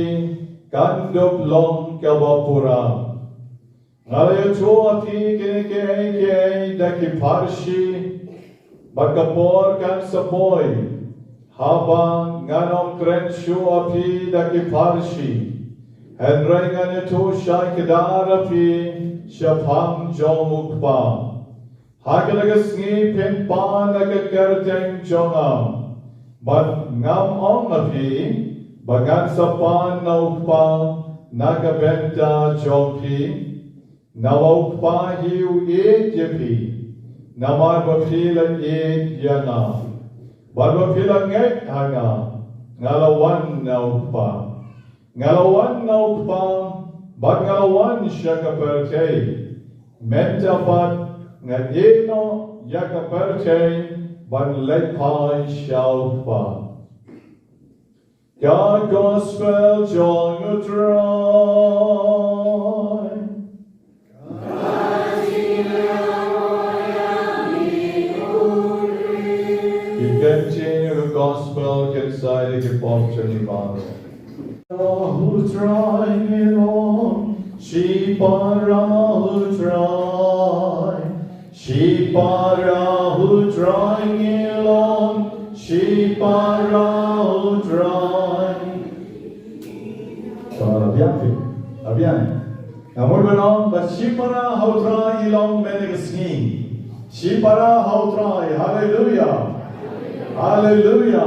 kan dup long kaba pura. Nga la ïathuh ha phi kine kiei kiei da ki pharshi, bad ka por kan sa poi haba ngan ym kren shuh ha phi da ki pharshi, hynrei ngan ïathuh shai kdar ha phi shaphang jong u Kpa. Ha kane ka sngi phin pan ha ka kyrteng jong nga, bad ngam ong ha phi ba ngan sa pan na u Kpa na ka bynta jong phi. Namar u Kpa hi u ïeit ïa phi, namar ba phi la ïeit ïa nga, bad ba phi la ngeit ha nga, nga la wan na u Kpa. Nga la wan na u Kpa, bad nga la wan sha ka pyrthei. Mynta pat nga ïeh noh ïa ka pyrthei ban leit phai sha u Kpa. Ka gospel jong u Trai. Ki ktien jong ka gospel kin sa ïa ki pop jong ngi baroh. U Trai ngi long, shipara u Trai. Shipara u Trai ngi long, shipara u Trai. Sa biang phi, biang. Nga mut ban ong ba shipara ha u Trai ngi long mynne ka sngi. Shipara ha u Trai, haleluya. Haleluya.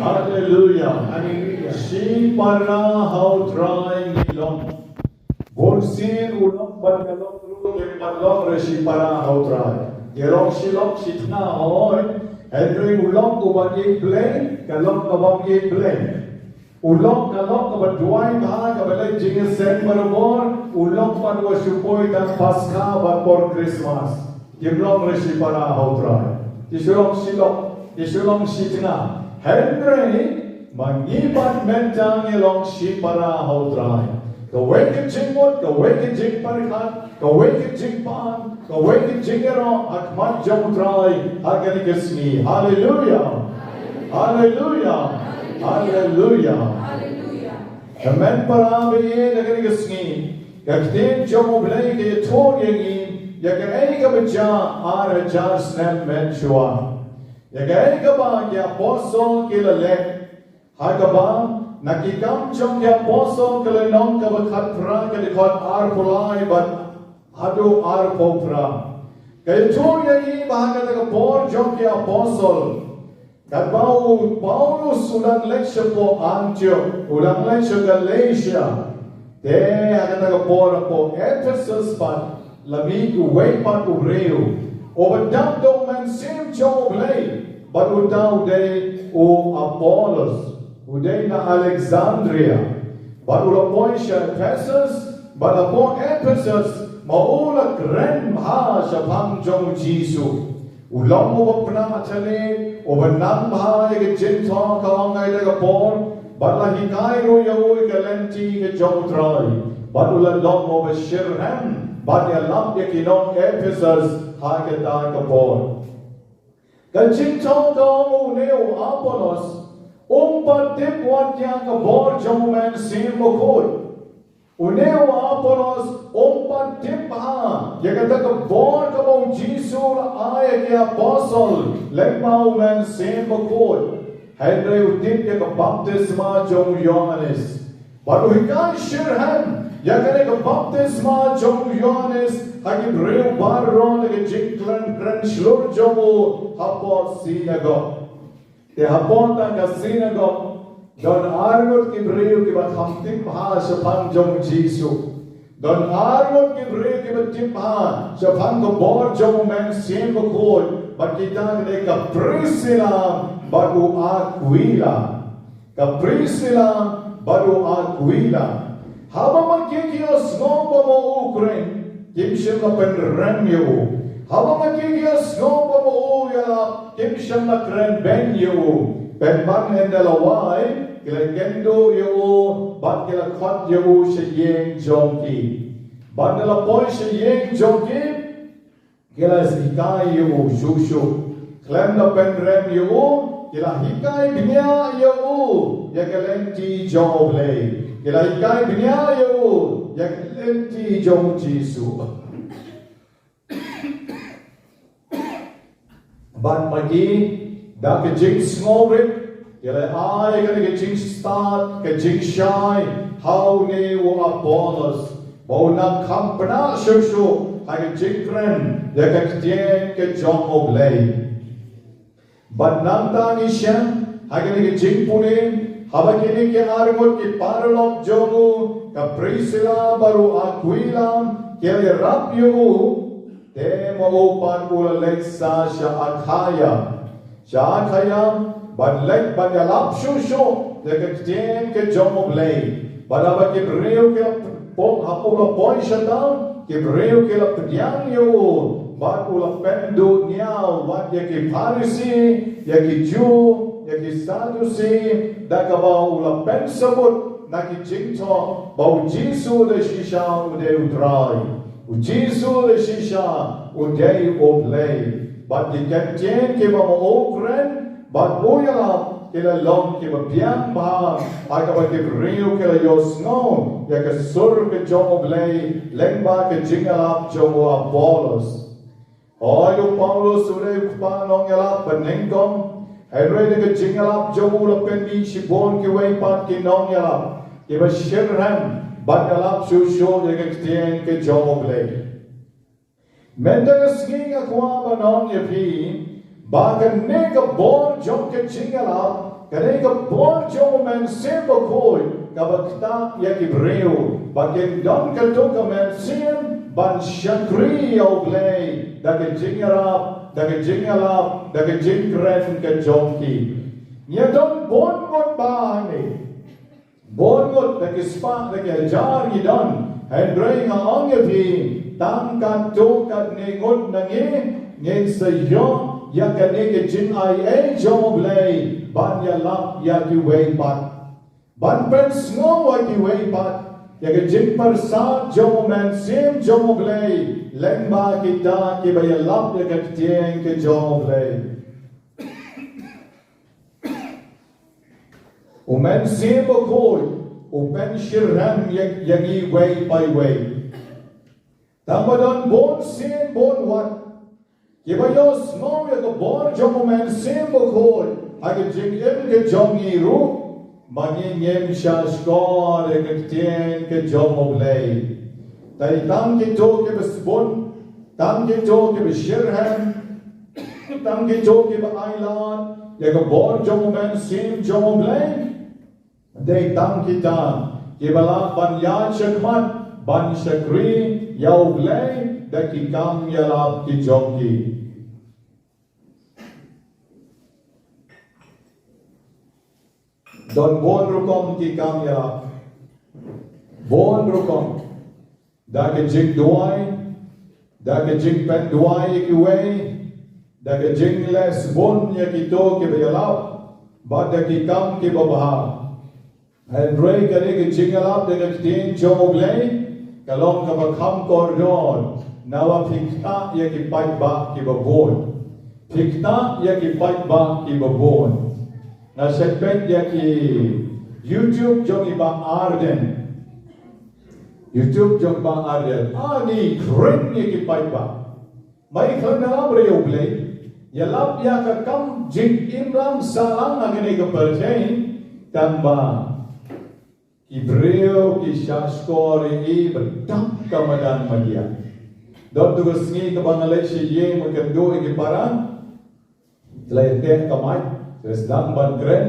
Haleluya. Shipara ha u Trai ngi long. Bun sien u long bad ka long ruh Ki long re shipara ha u Trai. Ki long shi lok shi tnga hoi. Hynrei u lok uba ïeit Blei, ka lok kaba ïeit Blei. U lok ka lok kaba duwai bha, kaba leh jingïaseng barabor, u lok pat uba shu poi tang Paskha bad por Krismas. Kim long re shipara ha u Trai. Ki shu long shi lok, ki shu long shi tnga. Hynrei ma ngi pat mynta ngi long shipara ha u Trai. Kawei ka jingmut, kawei ka jingpyrkhat, kawei ka jingpan, kawei ka jingïaroh ha khmat jong u Trai ha kane ka sngi. Haleluya. Haleluya. Haleluya. Amen. Para ba ïeit, ha kane ka sngi ka ktien jong u Blei ka ïathuh ïa ngi ïa kaei kaba jia ar hajar snem mynshuwa. Ïa kaei kaba ki apostol ki la leh. Ha kaba na Ki Kam jong ki Apostol ka lynnong kaba khatphra ka dkhot arphew lai bad haduh arphew phra. Ka ïathuh ïa ngi ba ha kata ka por jong ki apostol, katba u Paulus u dang leit shapoh Antiok, u dang leit sha Galatia, te ha kata ka por hapoh Ephesus pat la mih uwei pat u briew uba dap da u Mynsiem jong u Blei, bad uta u dei u Apollos, u dei na Alexandria. Bad u la poi sha Ephesus, bad hapoh Ephesus ma u la kren bha shaphang jong u Jisu. U long uba pynah thylliej, uba nang bha ïa ka jingthoh, ka ong ha kata ka por, bad la hikai ruh ïa u ïa ka lynti ka jong u Trai. Bad u la long uba shitrhem bad ïalap ïa ki nong Ephesus ha kata ka por. Ka jingthoh ka ong, une u Apollos um pat tip wat ïa ka bor jong u Mynsiem Bakhuid. Une u Apollos um pat tip bha ïa kata ka bor kaba u Jisu u la ai ïa ki apostol lyngba u Mynsiem Bakhuid. Hynrei u tip ïa ka baptisma jong u Ïoannis. Bad u hikai shitrhem ïa kane ka baptisma jong u Ïoannis ha ki briew baroh na ka jingkren kren shlur jong u hapoh synagog. Te hapoh tang ka synagog don arngut ki briew kiba kham tip bha shaphang jong u Jisu. Don arngut ki briew kiba tip bha shaphang ka bor jong u Mynsiem Bakhuid, bad kita ka dei ka Priscilla bad u Aquila. Ka Priscilla bad u Aquila. Haba ma ki ki ïohsngew ba ma u kren, kim shym la pynrem ïa u. Haba ma ki ki ïohsngew ba ma u ïalap, kim shym la kren beiñ ïa u. Pynban ynda la wai, ki la kynduh ïa u bad ki la khot ïa u sha ïing jong ki. Bad ynda la poi sha ïing jong ki, ki la hikai ïa u shuh shuh. Khlem da pynrem ïa u, ki la hikai bniah ïa u ïa ka lynti jong u Blei. Ki la hikai bniah ïa u ïa ka lynti jong u Jisu. Bad ma ki, da ka jingsngewrit, ki la ai kane ka jingstad, ka jingshai ha une u Apollos, ba un nang kham pynah shuh shuh ha ka jingkren ïa ka ktien ka jong u Blei. Bad nangta ngi shem ha kane ka jingpule, haba kine ki arngut ki paralok jong u, ka Priscilla bad u Aquila, ki la ïarap ïa u, te ma u pat u la leit sa sha Akhaia. Sha Akhaia, ban leit ban ïalap shuh shuh ïa ka ktien ka jong u Blei. Bad haba ki briew ki la poi, haba u la poi shata, ki briew ki la pdiang ïa u, bad u la pynduh niaw wat ïa ki Pharisi, ïa ki Jiw, ïa ki Sadusi, da kaba u la pynsabut na ki jingthoh ba u Jisu da shisha u dei u Trai. U Jisu da shisha u dei u Blei. Bad ki kyntien kiba ma u kren bad u ïalap ki la long kiba biang bha ha kaba ki briew ki la ïohsngew ïa ka sur ka jong u Blei lyngba ka jingïalap jong u Apollos. Hooid, u Paulus u dei u kpa nongïalap banyngkong. Hynrei da ka jingïalap jong u la pynmih shibun kiwei pat ki nongïalap kiba shitrhem ban ïalap shuh shuh ïa ka ktien ka jong u Blei. Mynta ka sngi nga kwah ban ong ïa phi ba kane ka bor jong ka jingïalap, kane ka bor jong u Mynsiem Bakhuid kaba ktah ïa ki briew ba kin don katto ka mynsiem ban shakri ïa U Blei da ka jingïarap, da ka jingïalap, da ka jingkren ka jong ki. Ngi don bun ngut ba hangne, bun ngut, da ki spah, da ki hajar ngi don. Hynrei nga ong ïa phi, tang katto katne ngut na ngi, ngin sa ïoh ïa kane ka jingai ei jong U Blei ban ïalap ïa kiwei pat, ban pynsngew ïa kiwei pat ïa ka jingpyrsad jong U Mynsiem jong U Blei lyngba kita kiba ïalap ïa ka ktien ka jong U Blei. U Mynsiem Bakhuid u pynshitrhem ïa, ïa ngi iwei pa iwei. Tang ba don bun sien bun wat kiba ïohsngew ïa ka bor jong U Mynsiem Bakhuid ha ka jingim ka jong ngi ruh, ma ngi ngim shah shkor ïa ka ktien ka jong U Blei. Te tang kito kiba sbun, tang kito kiba shitrhem, tang kito kiba ailad ïa ka bor jong U Mynsiem jong U Blei. Dei tang kita kiba lah ban ïaid shakhmat ban shakri ïa U Blei da ki kam ïalap ki jong ki. Don bun rukom ki kam ïalap, bun rukom. Da ka jingduwai, da ka jingpynduwai ïa kiwei, da ka jingleh sbun ïa kito kiba ïalap, bad da ki kam kiba bha. Hynrei kane ka jingïalap da ka ktien jong U Blei ka long kaba kham kordor naba phi ktah ïa ki paidbah kiba bun. Phi ktah ïa ki paidbah kiba bun. Nga shait peit ïa ki YouTube jong i Bah Ardent. YouTube jong Bah Ardent. Ani kren ïa ki paidbah. Mai khlem ïalap ïa U Blei, ïalap ïa ka kam jingim lang sahlang ha kane ka pyrthei, tang ba ki briew ki shah shkor ïa i ba dap ka madan madiah. Don tu ka sngi kaba nga leit sha ïing, nga kynduh ïa ki para. Tlei teh ka mic, te sdang ban kren.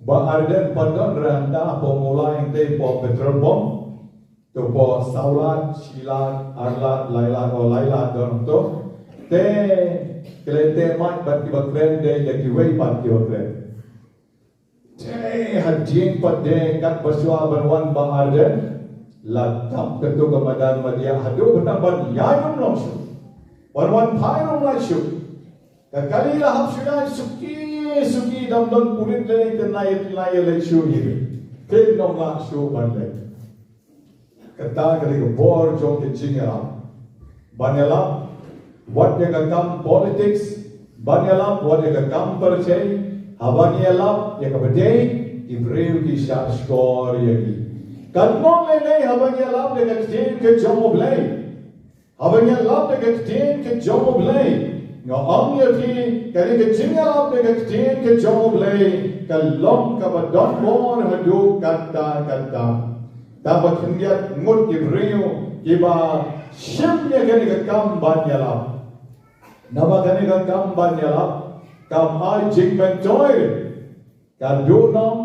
Bah Ardent pat don ranta, hapoh Mawlai te hapoh petrol pump. To hapoh saw lad, shi lad, ar lad, lai lad, o lai lad don to. Te khlem teh mic bad kiba kren, dei da kiwei pat kiba kren. Te hadien pat de katba shuwa ban wan Bah Ardent, la dap kato ka madan madiah haduh ba tang ban ïaid ym long shuh. Ban wan phai ym long shuh. Ka kali la hap shu ïaid suki suki, dang don pulit lei, te nai nai leit shuh hi. Te ym long shuh ban leit. Kata ka dei ka bor jong ka jingïalap. Ban ïalap wat ïa ka kam politics, ban ïalap wat ïa ka kam pyrthei, haba ngi ïalap ïa kaba dei, ki briew ki shah shkor ïa ngi. Katno lei lei haba ngi ïalap ïa ka ktien ka jong U Blei. Haba ngi ïalap da ka ktien ka jong U Blei, nga ong ïa phi, kane ka jingïalap da ka ktien ka jong U Blei ka long kaba don bor haduh katta katta. Tang ba khyndiat ngut ki briew kiba shim ïa kane ka kam ban ïalap. Naba kane ka kam ban ïalap kam ai jingmyntoi. Ka duh nong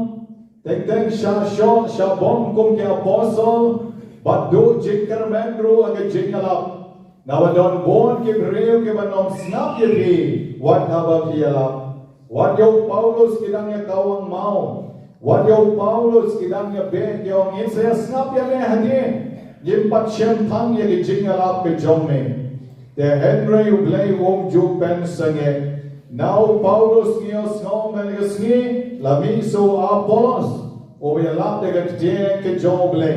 teng teng shah shoh shah bom kum ki apostol, bad duh jingkyrmen ruh ha ka jingïalap. Naba don bun ki briew kiba nym sngap ïa phi wat haba phi ïalap. Wat ïa u Paulus ki dang ïa kawang maw, wat ïa u Paulus ki dang ïa beh, ki ong, ngin sa ïa sngap ïa me hadien. Ngim pat shemphang ïa ka jingïalap ka jong me. Te hynrei U Blei um ju pynsangeh. Na u Paulus ngi ïohsngew mynne ka sngi, la mih sa u Apollos uba ïalap da ka ktien ka jong U Blei.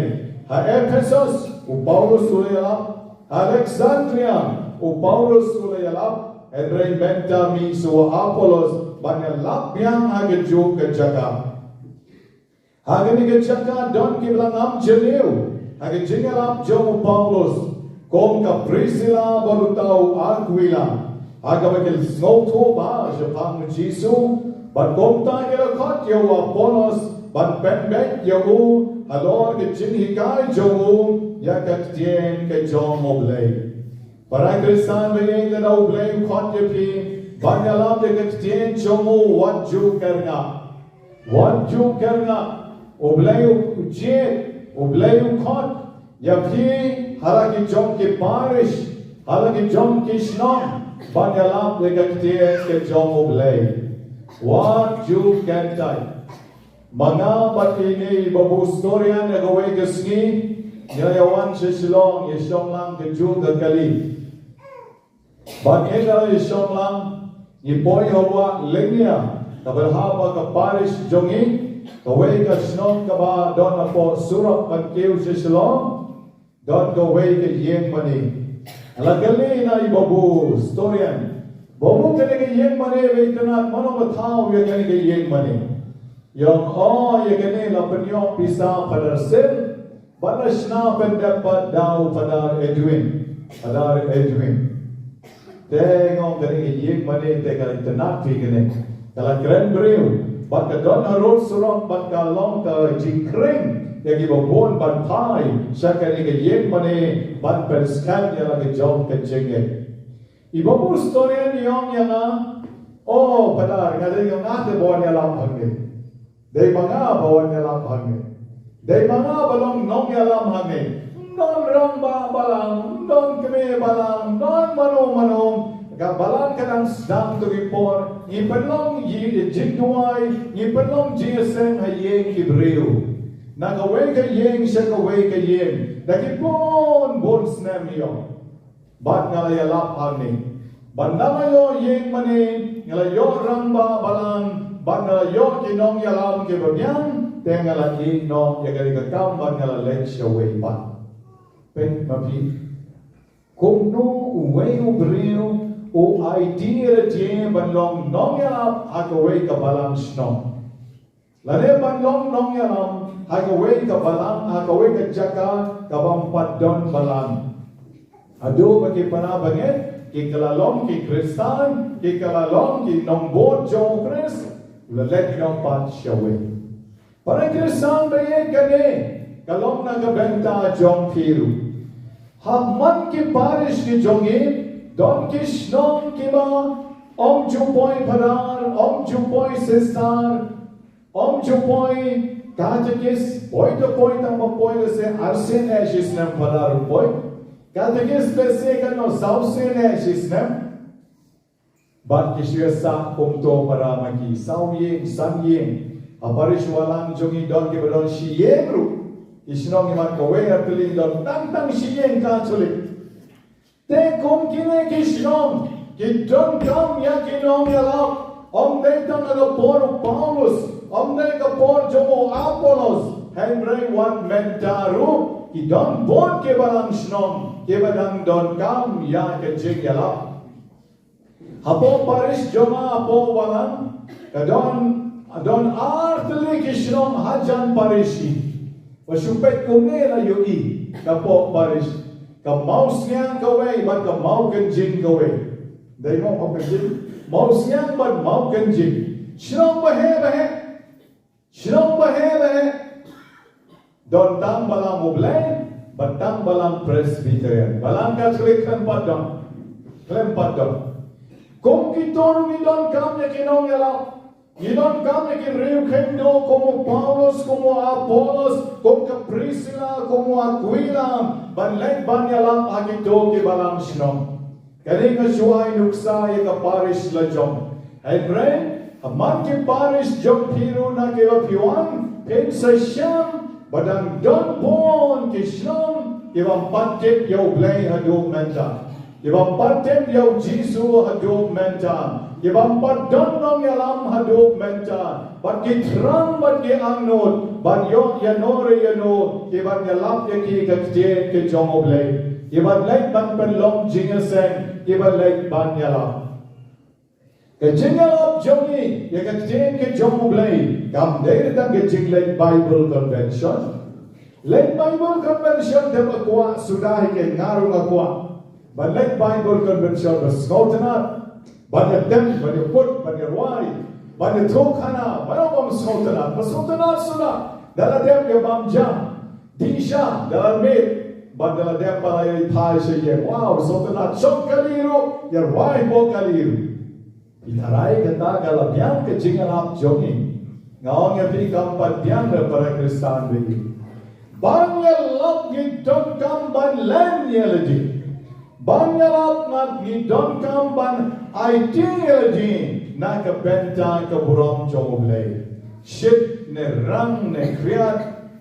Ha Ephesus u Paulus u la ïalap, ha Alexandria u Paulus u la ïalap, hynrei mynta mih sa u Apollos ban ïalap biang ha kajuh ka jaka. Ha kane ka jaka don kiba la ngam jylliew ha ka jingïalap jong u Paulus, kum ka Priscilla bad uta u Aquila, ha kaba ki la sngewthuh bha shaphang u Jisu, bad kumta ki la khot ïa u Apollos ban pynbeit ïa u halor ka jinghikai jong u ïa ka ktien ka jong U Blei. Para Khristan ba ïeit, lada U Blei u khot ïa phi ban ïalap ïa ka ktien jong u, wat ju kyrngah. Wat ju kyrngah, U Blei u jied, U Blei u khot ïa phi ha la ki jong ki parish, ha la ki jong ki shnong, ban ïalap ïa ka ktien ka jong U Blei. Wat ju kyntait. Ma nga bad ine i Babu Storian, ïa kawei ka sngi ngi la ïa wan sha Shillong ïa shong lang kajuh ka kali. Bad ynda la ïa shong lang, ngi poi ha Wah Lyngngïa, kaba hap ha ka parish jong ngi, kawei ka shnong kaba don hapoh surok ban kiew sha Shillong. Don kawei ka ïing mane. La kylli na i Babu Storian, Babu, kane ka ïing mane, ba itynnad, mano ba thaw ïa kane ka ïing mane? U ong, o, ïa kane la pynïoh pisa Phadar Sil, bad la shna pyndep pat da u Phadar Edwin. Phadar Edwin. Te nga ong, kane ka ïing mane te ka itynnad phi kane. Ka la kren briew, bad ka don harud surok, bad ka long ka jingkhring ïa kiba bun ban phai sha kane ka ïing mane ban pynskhem ïa la ka jong ka jingngeit. I Babu Storian i ong ïa nga, o Phadar, nga dei, nga te ba wan ïalap hangne. Dei ma nga ba wan ïalap hangne. Dei ma nga ba long nongïalam hangne. Ym don rangbah balang, ym don kmie balang, ym don mano mano. Ka balang ka dang sdang to ki por. Ngi pynlong jingduwai, ngi pynlong jingïaseng ha ïing ki briew. Na kawei ka ïing sha kawei ka ïing, da ki bun bun snem ïoh. Bad nga la ïalap hangne. Bad nga la ïoh ïing mane, nga la ïoh rangbah balang, bad nga la ïoh ki nongïalam kiba biang, te nga la ïeh noh ïa kane ka kam bad nga la leit shawei pat. Peit ma phi. Kumno uwei u briew u aiti ïa lade ban long nongïalap ha kawei ka balang shnong. Lane ban long nongïalam ha kawei ka balang, ha kawei ka jaka kabym pat don balang. Haduh ba ki para bangeit ki kylla long ki Khristan, ki kylla long ki nongbud jong u Khrist, u la leit noh pat shawei. Para Khristan bangeit, kane ka long na ka bynta jong phi ruh. Ha man ki parish ki jong ngi, don ki shnong kiba ym ju poi phadar, ym ju poi sister, ym ju poi katekis, poi to poi, tang ba poi lehse arsien eh shisnem phadar u poi. Katekis lehse katno, sawsien eh shisnem. Bad ki shu ïasah kumto para ma ki, saw ïing, san ïing. Ha parish Wahlang jong ngi don kiba don shi ïing ruh. Ki shnong imat kawei artylli don tang tang shi ïing Katholik. Te kum kine ki shnong ki donkam ïa ki nongïalap, ym dei tang ha ka por u Paulus, ym dei ka por jong u Apollos, hynrei wat mynta ruh ki don bun ki balang shnong kiba dang donkam ïa ka jingïalap. Hapoh parish jong nga hapoh Wahlang, ka don, don artylli ki shnong hajan parish hi. Ba shu peit kumne la ïohi, ka poh parish. Ka Mawsniang kawei bad ka Mawkynjing kawei. Dei mo Mawkynjing? Mawsniang bad Mawkynjing. Shnong ba heh ba heh. Shnong ba heh ba heh. Don tang balang U Blei bad tang balang Presbyterian. Balang Katholik khlem pat don. Khlem pat don. Kum kito ruh ngi donkam ïa ki nongïalap. Ngi donkam ïa ki riewkhyndew kum u Paulus, kum u Apollos, kum ka Priscilla, kum u Aquila, ban leit ban ïalap ha kito ki balang shnong. Kane nga shu ai nuksa ïa ka parish la jong. Hynrei ha man ki parish jong phi ruh na kiba phi wan, phin sa shem ba dang don bun ki shnong kibym pat tip ïa U Blei haduh mynta, kibym pat tip ïa U Jisu haduh mynta, kibym pat don nongïalam haduh mynta. Bad ki thrang bad ki angnud ban ïoh ïano re ïano kiban ïalap ïa ki ka ktien ka jong U Blei, kiban leit ban pynlong jingïaseng, kiban leit ban ïalap. Ka jingïalap jong ngi ïa ka ktien ka jong U Blei kam dei tang ka jingleit Bible convention. Leit Bible convention te ba kwah suda hi, ke nga ruh nga kwah ban leit Bible convention, ba sngewtynnat ban ïa tem, ban ïa put, ban ïa rwai, ban ïa thung khana, ban ïa bam sngewtynnat, ba sngewtynnat suda. Da la dep ïa bam ja, dih sha, da la miet, bad da la dep ba la ïa thai sha ïing. Wow, sngewtynnat, shong kali ruh, ïa rwai hapoh kali ruh. Phi tharai kata ka la biang ka jingïalap jong ngi? Nga ong ïa phi kam pat biang re para Khristan ba ïeit. Ban ïalap ngi donkam ban len ïa lade. Ban ïalap ngat ngi donkam ban aiti ïa lade na ka bynta ka burom jong U Blei. Shit ne rang ne khriat,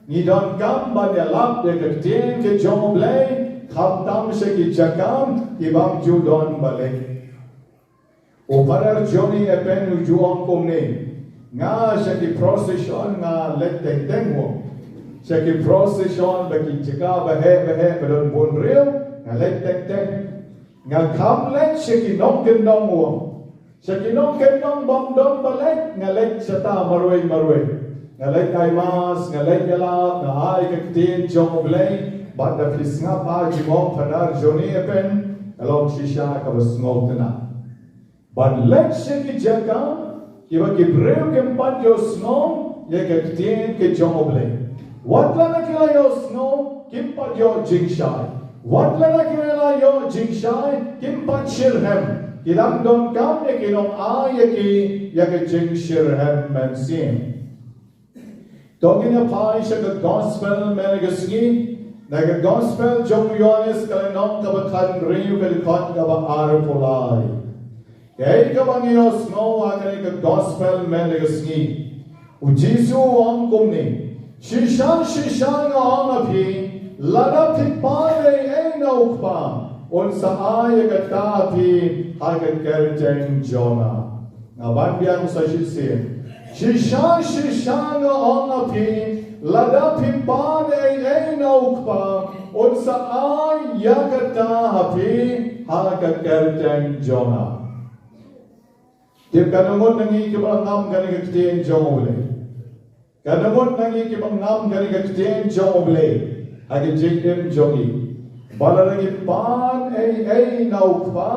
ngi donkam ban ïalap ïa ka ktien ka jong U Blei, khamtam sha ki jaka ki bym ju don ba leit. U Phadar Johnny Epen u ju ong kumne, nga sha ki procession nga leit teng teng wom. Sha ki procession ba ki jaka ba heh ba heh ba don bun riew, nga leit teng teng. Nga kham leit sha ki nongkyndong wom. Sha ki nongkyndong bym don ba leit, nga leit shata marwei marwei. Nga leit ai mass, nga leit ïalap, nga ai ka ktien jong U Blei. Bad da phi sngap ha jingong Phadar Johnny Epen, ka long shisha kaba sngewtynnat. Ban leit sha ki jaka kiba ki briew kim pat ïohsngew ïa ka ktien ka jong U Blei. Wat lada ki la ïohsngew kim pat ïoh jingshai. Wat lada ki la ïoh jingshai kim pat shitrhem. Ki dang donkam ïa ki nongai ïa ki ïa ka jingshitrhem mynsiem. To ngin ïa phai sha ka gospel mynta ka sngi. Na ka gospel jong u Ïoannis ka lynnong kaba khathynriew ka dkhot kaba arphew lai. Kaei kaba ngi ïohsngew ha kane ka gospel mynta ka sngi. U Jisu u ong kumne. Shisha shisha nga ong ha phi, lada phi pan ei ei na u Kpa, un sa ai ïa kata ha phi ha ka kyrteng jong nga. Nga ban biang sa shisien. Shisha shisha nga ong ha phi, lada phi pan ei ei na u Kpa, un sa ai ïa kata ha phi ha ka kyrteng jong nga. Tip katno ngut na ngi kiba ngam kane ka ktien jong U Blei. Katno ngut na ngi kiba ngam kane ka ktien jong U Blei ha ka jingim jong ngi. Ba lada ngi pan ei ei na u Kpa,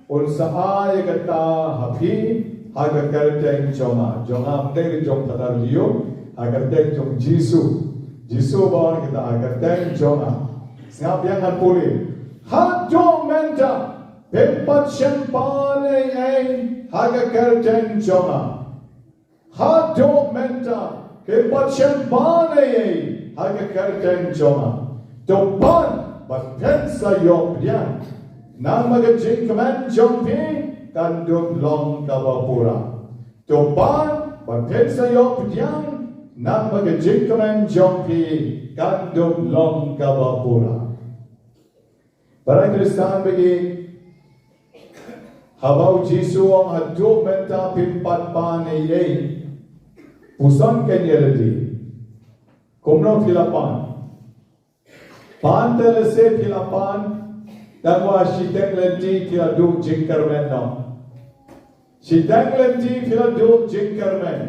un sa ai kata ha phi ha ka kyrteng jong nga. Jong nga ym dei jong Phadar Leo, ha ka kyrteng jong Jisu. Jisu ba ong kata ha ka kyrteng jong nga. Sngap ïa nga pule. Haduh mynta phim pat shym pan ei ei ha ka kyrteng jong nga. Haduh mynta phim pat shym pan ei ei ha ka kyrteng jong nga. To pan bad phin sa ïoh pdiang, namar ka jingkmen jong phi kan dup long kaba pura. To pan bad phin sa ïoh pdiang, namar ka jingkmen jong phi kan dup long kaba pura. Para Khristan ba ïeit, haba u Jisu u ong haduh mynta phim pat pan ei ei, puson kane ïa lade. Kumno phi la pan? Pan te lehse phi la pan, tangba shiteng lynti phi la duh jingkyrmen noh. Shiteng lynti phi la duh jingkyrmen.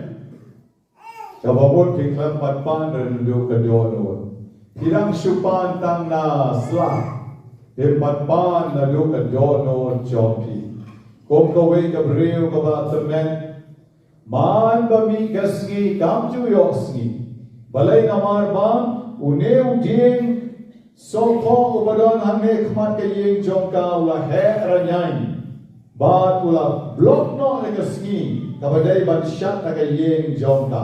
Kaba mut phi khlem pat pan naduh ka dohnud. Phi dang shu pan tang na sla. Phim pat pan naduh ka dohnud jong phi. Kum kawei ka briew kaba tymmen. Man ba mih ka sngi kam ju ïohsngi. Balei? Namar ba une u dieng sohphoh uba don hangne khmat ka ïing jong ka u la heh rynïeng. Bad u la block noh ïa ka sngi kaba dei ban shad ha ka ïing jong ka.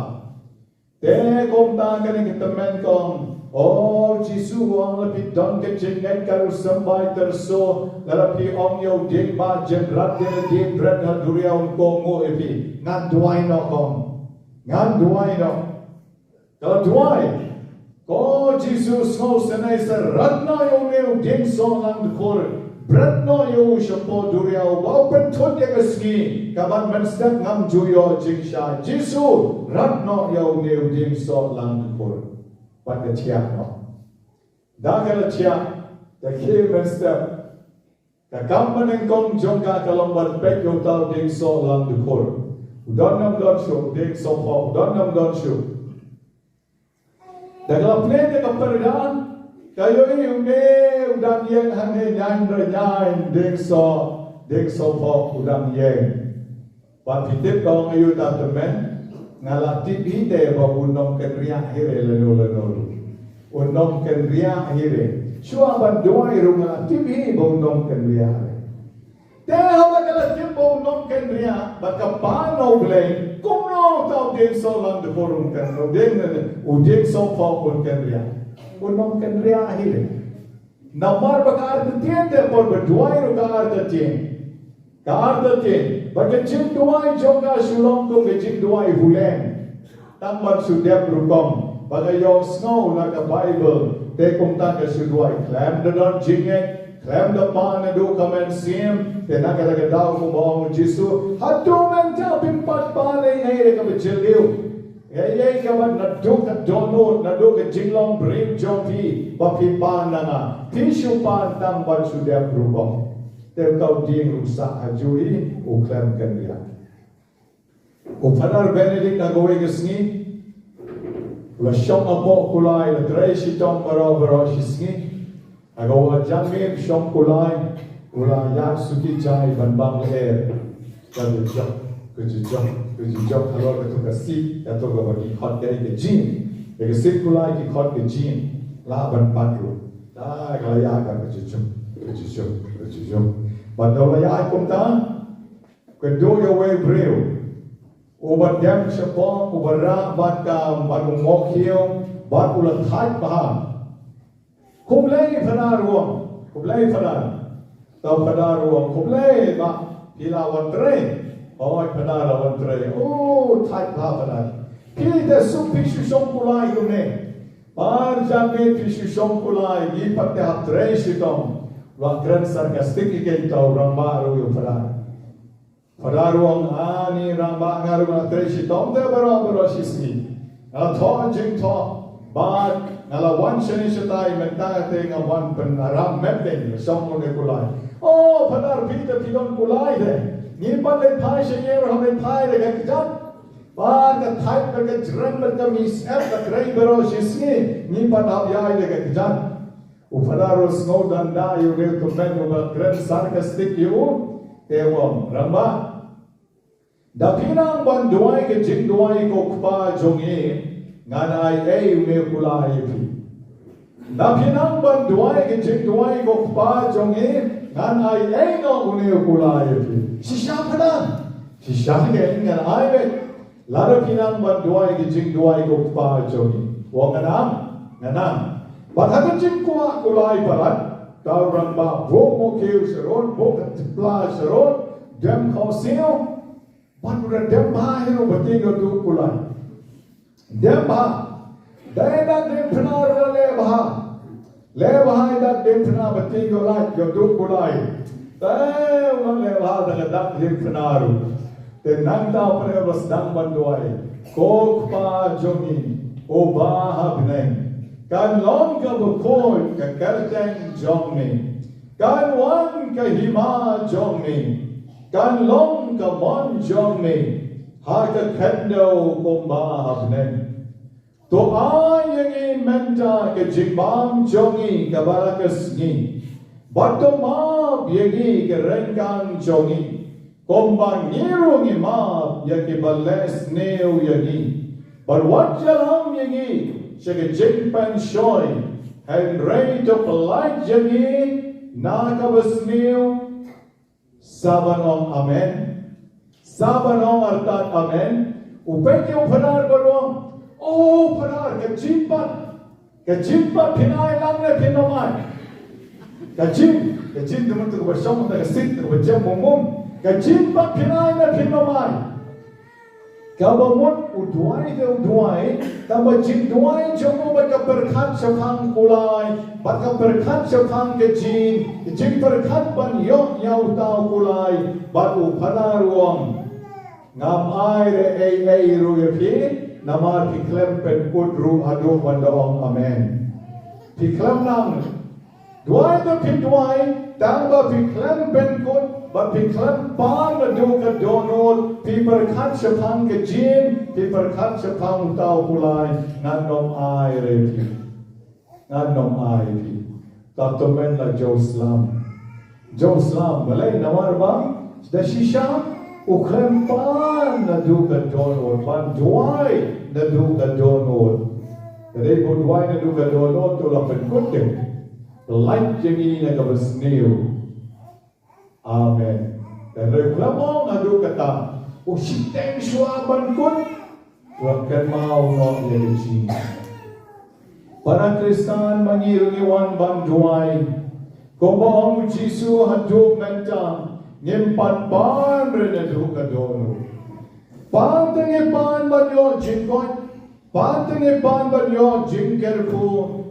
Te kumta kane ka tymmen ka ong, O Jisu, u ong lada phi don ka jingngeit kat u symbai tyrso, lada phi ong ïa u dieng ba jynrat ïa lade bret ha duriaw un kohnguh ïa phi. Ngan duwai noh, ka ong. Ngan duwai noh. Ka la duwai. Ko Jisu, sngewsynei sa, rat noh ïa une u dieng soh lang dkhur. Bret noh ïa u shapoh duriaw, ba u pynthut ïa ka sngi, ka ban mynstep ngam ju ïoh jingshai. Jisu, rat noh ïa une u dieng soh lang dkhur. Bad ka thiah noh. Da ka la thiah, ka khie mynstep. Ka kam banyngkong jong ka ka long ban peit ïa uta u dieng soh lang dkhur. U don ne ym don shuh, u dieng sohphoh, u don ne ym don shuh. Da ka la plie ïa ka pyrda, ka ïohi une u dang ïeng hangne, ñiain re ñiain, dieng soh, dieng sohphoh u dang ïeng. Bad phi tip ka ong aïu uta u tymmen? Nga la tip hi te ba un ym kynriah hi re lano lano ruh. Un ym kynriah hi re. Shuwa ban duwai ruh nga la tip hi ba un ym kynriah re. Te haba ka la tip ba un ym kynriah bad ka pan na U Blei, kumno uta u dieng soh lang dkhur un kynriah, u dieng, u dieng sohphoh un kynriah? Un ym kynriah hi. Namar ba ka artatien te por ba duwai ruh ka artatien. Ka artatien. Ba ka jingduwai jong ka shu long kum ka jingduwai hulen. Tang ban shu dep rukom. Ba ka ïohsngew na ka Baibl. Te kumta ka shu duwai. Khlem da don jingngeit. Khlem da pan naduh ka mynsiem. Te na kata ka daw kumba ong u Jisu. Hato mynta phim pat pan ei ei da kaba jylliew. Ei ei kaba naduh ka dohnud, naduh ka jinglong briew jong phi, ba phi pan na nga, phi shu pan tang ban shu dep rukom. Te uta u dieng ruh sah ha juh i, u khlem kynriah. U Phadar Benedict ha kawei ka sngi, u la shong hapoh kulai, la trei shitom baroh baroh shi sngi. Ha kawei ka janmiet shong kulai, u la ïaid suki jai ban bam lyer. Ka jujok, ka jujok, ka jujok halor kato ka seat, kato kaba ki khot kaei, ka jean. Ïa ka seat kulai ki khot ka jean. Lah ban pat ruh. Te ka la ïaid ka jujok, ka jujok, ka jujok. Bad haba la ïaid kumta, ka duh ïa uwei u briew uba dem shapoh, uba rah bad ka, bad u mohkhiew, bad u la thait bha. Khublei Phadar, u ong. Khublei Phadar. Te u Phadar u ong, khublei bah, phi la wan trei? Hooid Phadar, la wan trei. O, thait bha Phadar. Phi te suk phi shu shong kulai kumne. Baroh janmiet phi shu shong kulai, ngi pat te hap trei shitom. La kren sarcastic ïa uta u rangbah ruh ïa u Phadar. Phadar u ong, ani rangbah, nga ruh nga trei shitom te baroh baroh shi sngi. Nga la thoh jingthoh bad nga la wan shane shatai, mynta te nga wan pynram met te, nga shong kumne kulai. O Phadar, phi te phi don kulai te. Ngi pat leit phai sha ïing ruh hap leit phai da ka kjat. Bad ka thait bad ka jrem bad ka mih syep, ka trei baroh shi sngi. Ngi pat hap ïaid da ka kjat. U Phadar u sngewdanda ïa une u tymmen uba kren sarcastic ïa u, te u ong, rangbah, da phi nang ban duwai ka jingduwai ko Kpa jong ngi, ngan ai ei une u kulai ïa phi. Da phi nang ban duwai ka jingduwai ko Kpa jong ngi, ngan ai ei noh une u kulai ïa phi. Shisha Phadar? Shisha, ngan ai beit. Lada phi nang ban duwai ka jingduwai ko Kpa jong ngi. U ong, nga nang, nga nang. Bad ha ka jingkwah kulai palat, uta u rangbah buh mohkhiew sharud, buh ka thapla sharud, dem khohsiew. Bad u la dem bha hi ruh ba tieng ïa uta u kulai. Dem bha. Dei dak diengphna ruh la leh bha. Leh bha ïa dak diengphna ba tieng ïa u lait, ïa uta u kulai. Te u la leh bha da ka dak diengphna ruh. Te nangta pynban ba sdang ban duwai. Ko Kpa jong ngi uba ha bneng, kan long ka bakhuid ka kyrteng jong me. Kan wan ka hima jong me. Kan long ka mon jong me ha ka khyndew kumba ha bneng. To ai ïa ngi mynta ka jingbam jong ngi kaba la ka sngi. Bad to map ïa ngi ka ryngkang jong ngi, kumba ngi ruh ngi map ïa kiba leh sniew ïa ngi. Bad wat ïalam ïa ngi sha ka jingpynshoi, hynrei to pyllait ïa ngi na kaba sniew. Sa ban ong amen. Sa ban ong artat amen. U peit ïa u Phadar bad u ong, o Phadar, ka jingpynbeit, ka jingpynbeit phin ai lang ne phin ym ai? Ka jing, ka jing te mynta kaba shong ha ka seat kaba jem mum mum. Ka jingpynbeit phin ai ne phin ym ai? Kaba mut u duwai te u duwai, kaba jingduwai jong u bad ka pyrkhat shaphang kulai, bad ka pyrkhat shaphang ka jing, ka jingpyrkhat ban ïoh ïa uta u kulai, bad u Phadar u ong, ngam ai re ei ei ruh ïa phi, namar phi khlem pynkut ruh haduh ban da ong amen. Phi khlem nang Duwai te phi duwai, tang ba phi khlem pynkut, ba phi khlem pan naduh ka dohnud, phi pyrkhat shaphang ka jing, phi pyrkhat shaphang uta u kulai, ngan ym ai re phi. Ngan ym ai phi. Ka tymmen la jew slem. Jew slem, balei? Namar ba da shisha u khlem pan naduh ka dohnud, ban duwai naduh ka dohnud. Ka dei ba u duwai naduh ka dohnud, to la pynkut te. Pyllait ïa ngi na kaba sniew. Amen. Hynrei u khlem ong haduh katta, u sheptieng shuwa ban kut, u la kynmaw noh ïa ka jing. Para Khristan, ma ngi ruh ngi wan ban duwai. Kumba ong u Jisu, haduh mynta ngim pat pan re naduh ka dohnud. Bad tang ngi pan ban ïoh jingkoit, bad tang ngi pan ban ïoh jingkyrkhu,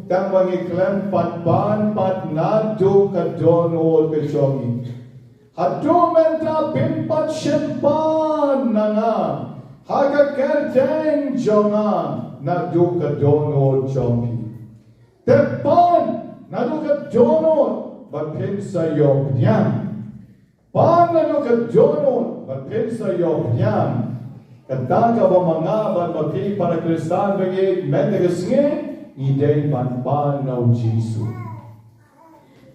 tang ba ngi khlem pat pan pat naduh ka dohnud ka jong ngi. Haduh mynta phim pat shym pan na nga ha ka kyrteng jong nga naduh ka dohnud jong phi. Te pan naduh ka dohnud bad phin sa ïoh pdiang. Pan naduh ka dohnud bad phin sa ïoh pdiang. Kata kaba ma nga bad ma phi para Khristan ba ngi mynta ka sngi ngi dei ban pan na u Jisu.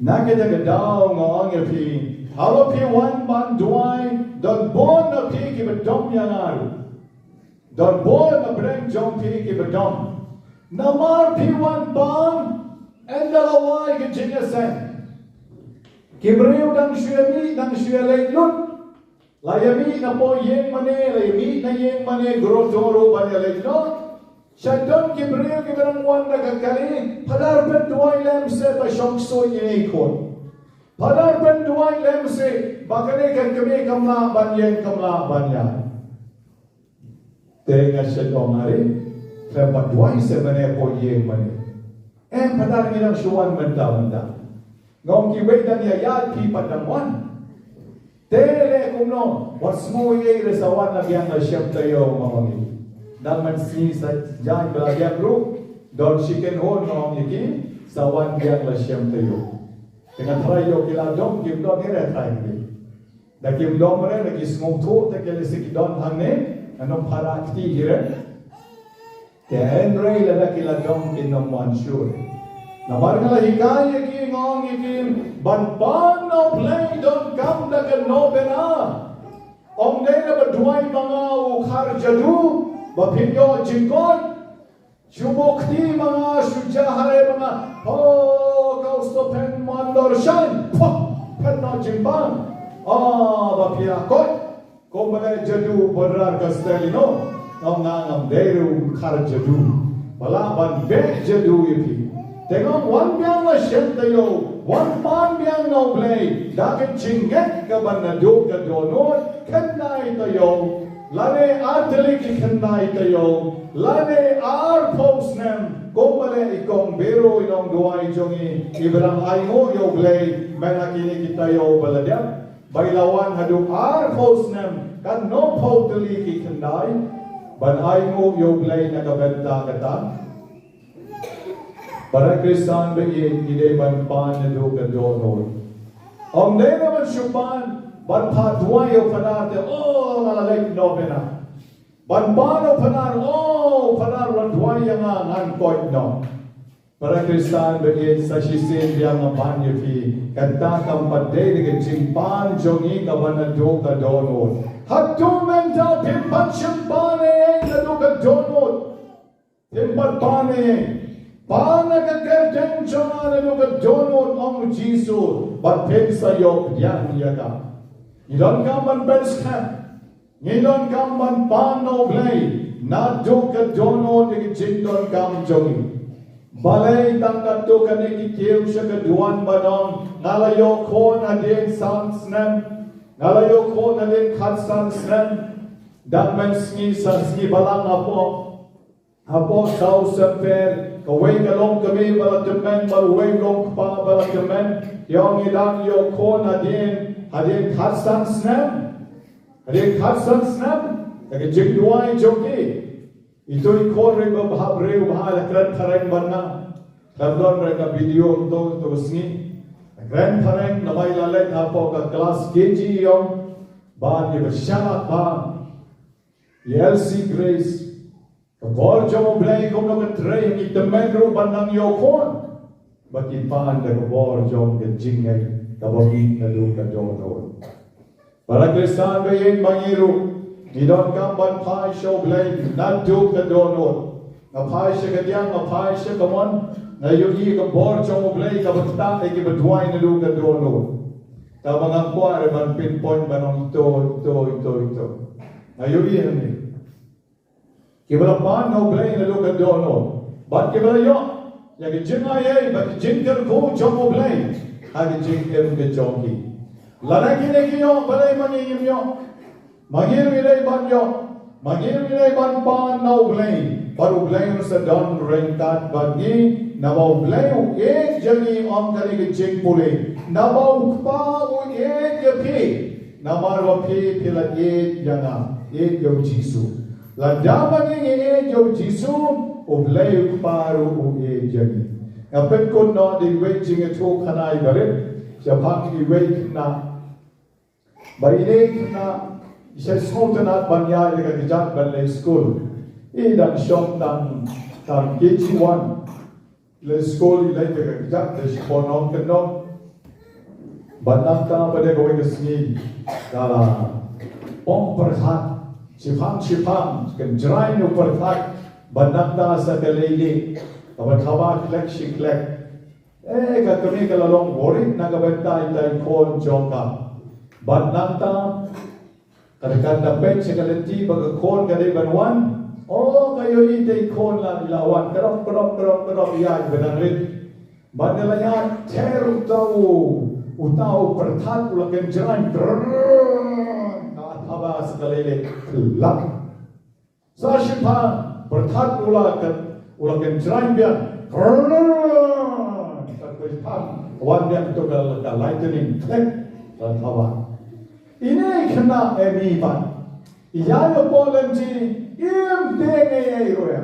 Na kata ka daw nga ong ïa phi, haba phi wan ban duwai, don bun na phi kiba dom ïa nga ruh. Don bun na pdeng jong phi kiba dom. Namar phi wan pan, ynda la wai ka jingïaseng, ki briew dang shu ïa mih, dang shu ïa leit lut. La ïa mih na poh ïing mane, la ïa mih na ïing mane, grotto ruh ban ïa leit noh. Sha don ki briew kiba dang wan da ka kali, Phadar pynduwai lem seh ba shong ksuid ïa i khun. Phadar pynduwai lem seh ba kane ka kmie kam lah ban ïeng, kam lah ban ïaid. Te nga shet ong, ari, khlem pat duwai seh mane poh ïing mane. Em Phadar, ngi dang shu wan mynta mynta. Nga ong kiwei dang ïa ïaid, phi pat dang wan. Te leh kumno, wat sngew ei ei re, sa wan la biang la shem taïew, nga ong ïa ki. Dang mynsngi sa jan ba la biang ruh, don shi kynhun, nga ong ïa ki, sa wan biang la shem taïew. Te nga tharai ïoh ki la dom, kim don ei re, tharai ngi. Da kim dom re, da ki sngewthuh te ki leh seh ki don hangne, ngan ym para kti ki re. Te hynrei lada ki la dom kin ym wan shuh. Namar nga la hikai ïa ki, nga ong ïa ki, ban pan na U Blei donkam da ka novena. Ym dei da ba duwai ma nga u khar jadu ba phin ïoh jingkoit. Shu buh kti ma nga, shu jakhlia ma nga. Ho, kau stop pen mandor shine. Pah, pen na jingpang. Ah, ba phi la koit. Kumba leh jadu Brother Castellino, nga ong ngam dei ruh u khar jadu ba lah ban beh jadu ïa phi. Te nga ong wan biang la shem taïew, wan pan biang na U Blei da ka jingngeit kaba naduh ka dohnud, khyndai taïew, lane ar tylli ki khyndai taïew, lane arphew snem, kumba leh i kong Bero, i nongduwai jong ngi, iba dang ainguh ïa U Blei man la kine ki taïew ba la dep. Ba i la wan haduh arphew snem, katno phew tylli ki khyndai ban ainguh ïa U Blei na ka bynta kata. Para Khristan ba ïeit, ngi dei ban pan naduh ka dohnud. Ym dei na ban shu pan ban phah duwai ïa u Phadar te, oh, nga la leit novena. Ban pan ïa u Phadar, oh, u Phadar la duwai ïa nga, ngan koit noh. Para Khristan ba ïeit, sa shisien biang nga pan ïa phi, kata kam pat dei da ka jingpan jong ngi kaba naduh ka dohnud. Haduh mynta phim pat shym pan ei ei naduh ka dohnud. Phim pat pan ei ei. Pan na ka kyrteng jong nga naduh ka dohnud, ong u Jisu, bad phin sa ïoh pdiang ïa ka. Ngi donkam ban pynskhem. Ngi donkam ban pan na U Blei naduh ka dohnud, da ka jingdonkam jong ngi. Balei tang katto katne ki kiew sha ka duwan ban ong, nga la ïoh khun hadien san snem, nga la ïoh khun hadien khatsan snem. Dang mynsngi sa sngi balang hapoh Hapoh South Sempere, kawei ka longkmie ba la tymmen bad uwei u longkpa ba la tymmen. Ki ong ngi dang ïoh khun hadien, hadien khatsan snem. Hadien khatsan snem. Ka jingduwai jong ki. Ito i khun ruh ba bha briew bha, la kren phareng bad nga. Khlem don re ka video to, to sngi. La kren phareng, namar i la leit hapoh ka klas K G i ong. Bad i ba sharak bha. I Elsie Grace. Ka bor jong U Blei kumno ka trei, ngi tymmen ruh ban nang ïoh khun. Ba ki pan da ka bor jong ka jingngeit kaba mih naduh ka dohnud. Para Khristan ba ïeit, ma ngi ruh ngi donkam ban phai sha U Blei naduh ka dohnud. Nga phai sha kadiang, nga phai sha kamon, nga ïohi ka bor jong U Blei kaba ktah ïa kiba duwai naduh ka dohnud. Kaba nga kwah re ban pinpoint ban ong ito, ito, ito, ito. Nga ïohi hangne. Kiba la pan na U Blei naduh ka dohnud. Bad kiba la ïoh. Ïa ka jingaiei bad ka jingkyrkhu jong U Blei ha ka jingim ka jong ki. Lada kine ki ïoh, balei ma ngi ngim ïoh? Ma ngi ruh ngi dei ban ïoh. Ma ngi ruh ngi dei ban pan na U Blei, bad U Blei un sa don ryngkat bad ngi. Naba U Blei u ïeit ïa ngi, ong kane ka jingpule. Naba U Kpa u ïeit ïa phi. Namar ba phi, phi la ïeit ïa nga, ïeit ïa U Jisu. Lada ma ngi ngi ïeit ïa U Jisu, U Blei U Kpa ruh u ïeit ïa ngi. Nga pynkut noh da iwei jingïathuhkhana iba rit shaphang iwei khynnah. Ba ine i khynnah i shait sngewtynnat ban ïaid da ka kjat ban leit skul. I dang shong tang, tang K G one. Leit skul i leit da ka kjat, da shipor nongkyndong. Bad nangta pat da kawei ka sngi ka la pom pyrthat, shiphang shiphang, kynjraiñ u pyrthat. Bad nangta sa ka leilieh kaba thaba khlek shi khlek. Eh, ka kmie ka la long worried na ka bynta ita i khun jong ka. Bad nangta ka dei kan da peit sha ka lynti ba ka khun ka dei ban wan. Oh, ka ïohi ita i khun la, i la wan. Ka dok, ka dok, ka dok, ka dok ïa i ba dang rit. Bad ka la ïa ther uta u, uta u pyrthat u la kynjraiñ. Brrrr. Ka thaba sa ka leilieh. Khlak. Sa shiphang pyrthat u la kyn, u la kynjraiñ biang. Sa shiphang wan biang to ka, ka lightning click. Ka thaba. Ine i khynnah Amy pat. Ïa ïoh pom lynti, im tieng ei ei ruh ïa.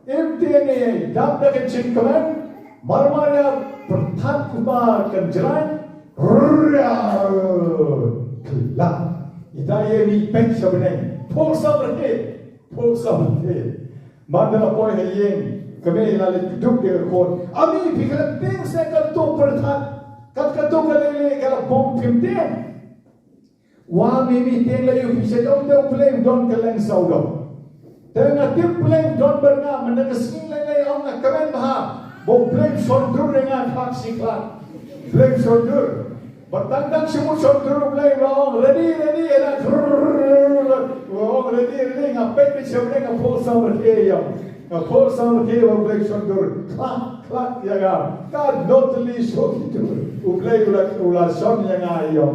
Im tieng ei ei, dap da ka jingkmen, mar mar ïa pyrthat kumba kynjraiñ, rrrr, khlak. Ita i Amy peit sha bneng, phuh samrkhie, phuh samrkhie. Bad da la poi ha ïing, kmie la leit kdup ïa ka khun. Amy, phi khlem tieng seh katto pyrthat, kat katto ka leilieh ka la pom phim tieng. Wa, Mimi, tieng la ïoh phi sha jong te, U Blei u don kylleng sawdong. Te nga tip U Blei u don bad nga, mynta ka sngi lei lei ong nga kmen bha ba U Blei u shon dur ïa nga khlak shi khlak. U Blei u shon dur. Bad tang tang shu mut shon dur U Blei u la ong ready, ready, ïa la, u la ong ready, ready, nga peit beit sha U Blei, nga phuh samrkhie ïa. Nga phuh samrkhie ba U Blei u shon dur. Khlak, khlak ïa nga. Ka noteli shu ki dur. U Blei u la, u la shon ïa nga ïa.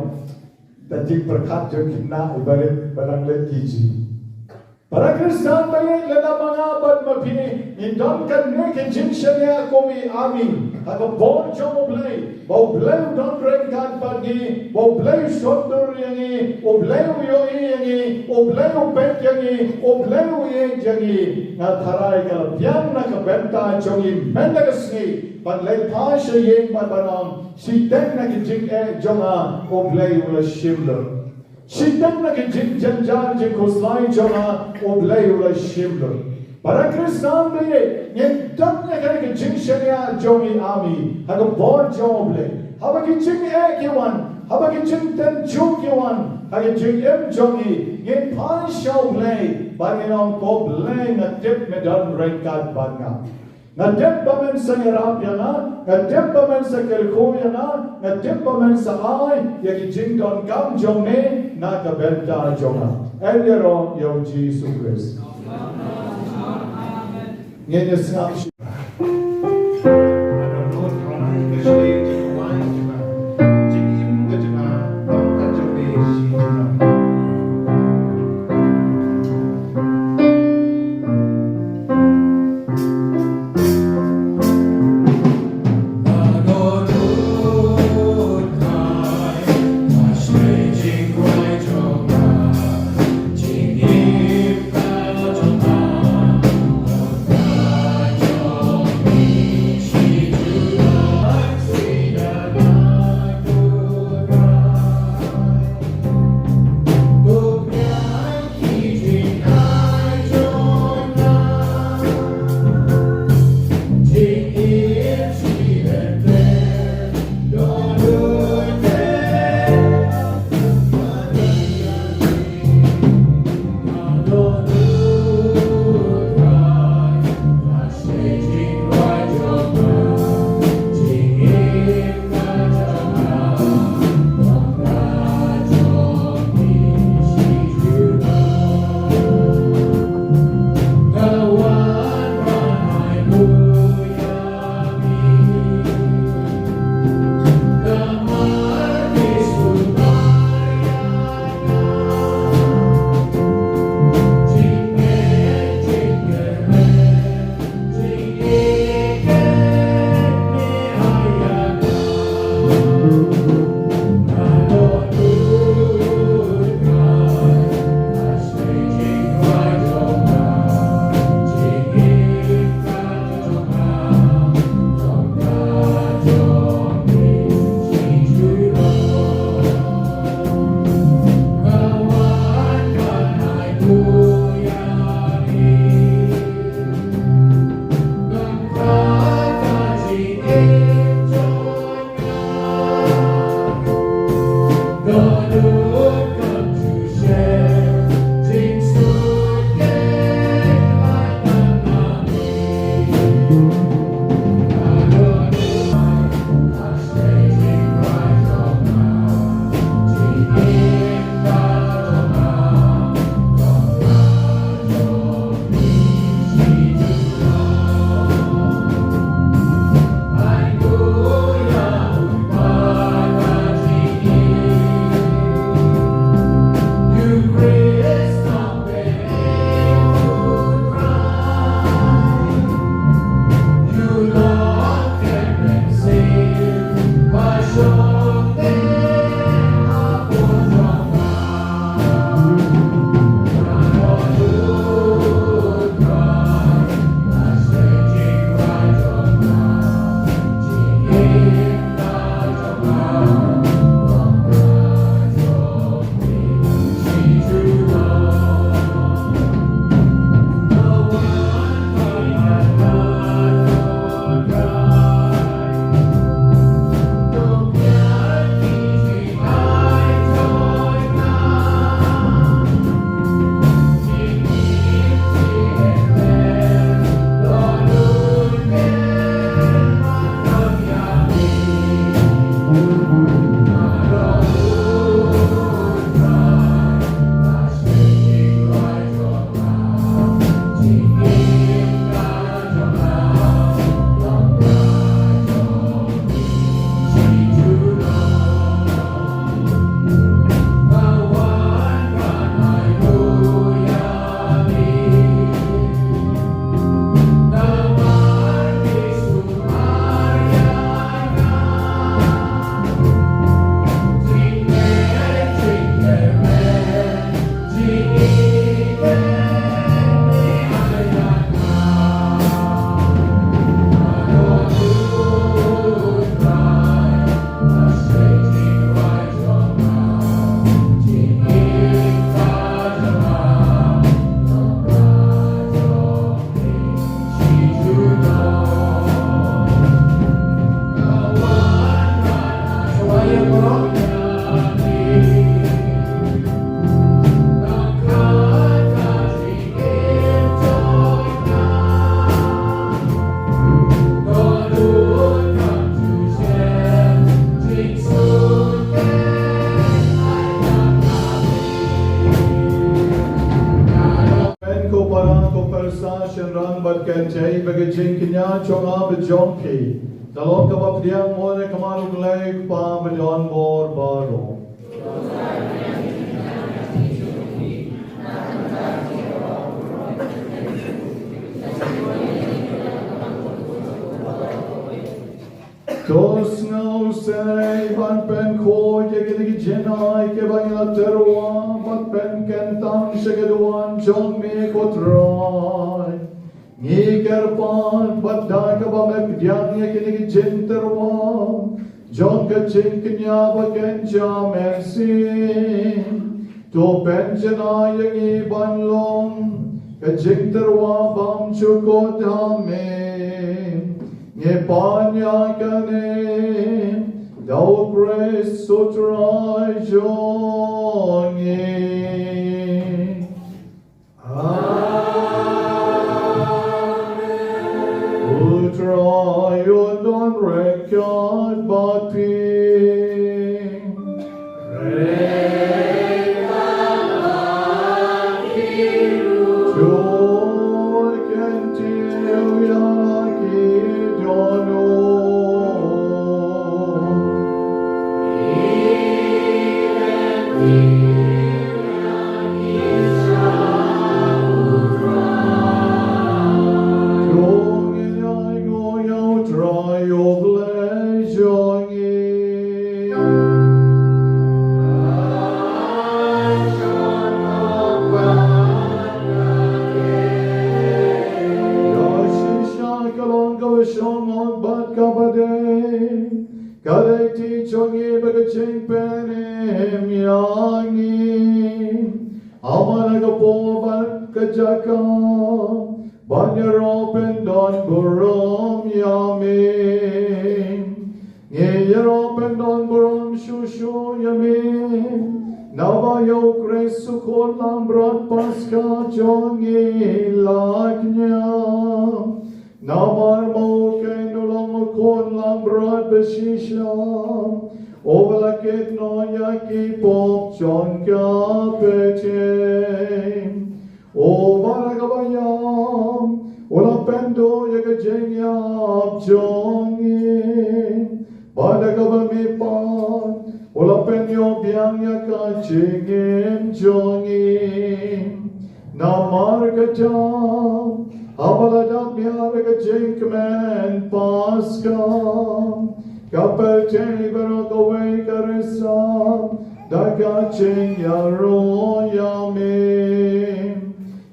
Da jingpyrkhat jong ki khynnah iba rit ba dang leit K G. Para Khristan ba ïeit, lada ma nga bad ma phi ngin don kane ka jingshaniah kum i Amy ha ka bor jong U Blei, ba U Blei u don ryngkat bad ngi, ba U Blei u shon dur ïa ngi, U Blei u ïohi ïa ngi, U Blei u peit ïa ngi, U Blei u ïeit ïa ngi. Nga tharai ka la biang na ka bynta jong ngi mynta ka sngi ban leit phai sha ïing bad ban ong, shiteng na ki jingeh jong nga U Blei u la shim lut. Shiteng na ki jingjynjar jingkhuslai jong nga U Blei u la shim lut. Para Khristan ba ïeit, ngin don ïa kane ka jingshaniah jong i Amy ha ka bor jong U Blei. Haba ki jingeh ki wan, haba ki jingtynjuh ki wan ha ka jingim jong ngi, ngin phai sha U Blei bad ngin ong, ko Blei, nga tip me don ryngkat bad nga. Nga tip ba men sa ïarap ïa nga, nga tip ba men sa kyrkhu ïa nga, nga tip ba men sa ai ïa ki jingdonkam jong me na ka bynta jong nga. Yn ïaroh ïa U Jisu Khrist. Ngin ïa sngap shi Pen ko para ko pyrsa shynrang bad kynthei, ba ka jingkñia jong nga bad jong phi ka long kaba pdiang mo ne ka mar U Blei Kpa badonbor baroh. To sngewsih ban pynkhuid ïa kine ki jingai kiba ngi la tyrwa bad pynkyntang sha ka duwan jong me ko Trai. Ngi kyrpad bad da kaba me pdiang ïa kine ki jingtyrwa jong ka jingkñia ba kynja mynsiem. To pynjanai ïa ngi ban long ka jingtyrwa bymjukut ha me. Ngi pan ïa kane da U Khrist U Trai jong ngi. Amen. U Trai un don ryngkat bad phi. To kyntiew ïa la ki dohnud. To ngin ïainguh ïa U Trai U Blei jong ngi. Ïa shisha ka long kaba shong bad kaba dei. Ka dei ti jong ngi bad ka jingpynim ïa ngi. Namar ka por bad ka jaka ban ïaroh pyndon burom ïa me. Ngi ïaroh pyndon burom shuh shuh ïa me. Naba ïa u Khrist u khun langbrot Paskha jong ngi la kñia. Namar ba u keiñ u long u khun langbrot ba shisha, uba la kit noh ïa ki pop jong ka pyrthei. Uba da kaba ïap u la pynduh ïa ka jingïap jong ngi. Bad da kaba mih pat u la pynïoh biang ïa ka jingim jong ngi. Namar kata, haba la dap miet ka jingkmen Paskha, ka pyrthei baroh kawei ka riewspah da ka jingïaroh ïa me.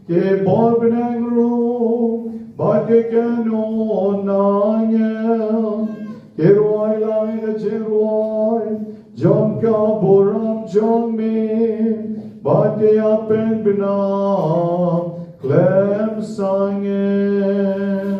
Ki bor bneng ruh bad ki kynnoh na ngi ki rwai lai ka jingrwai jong ka burom jong me, bad ki ïa pynbna khlem sangeh.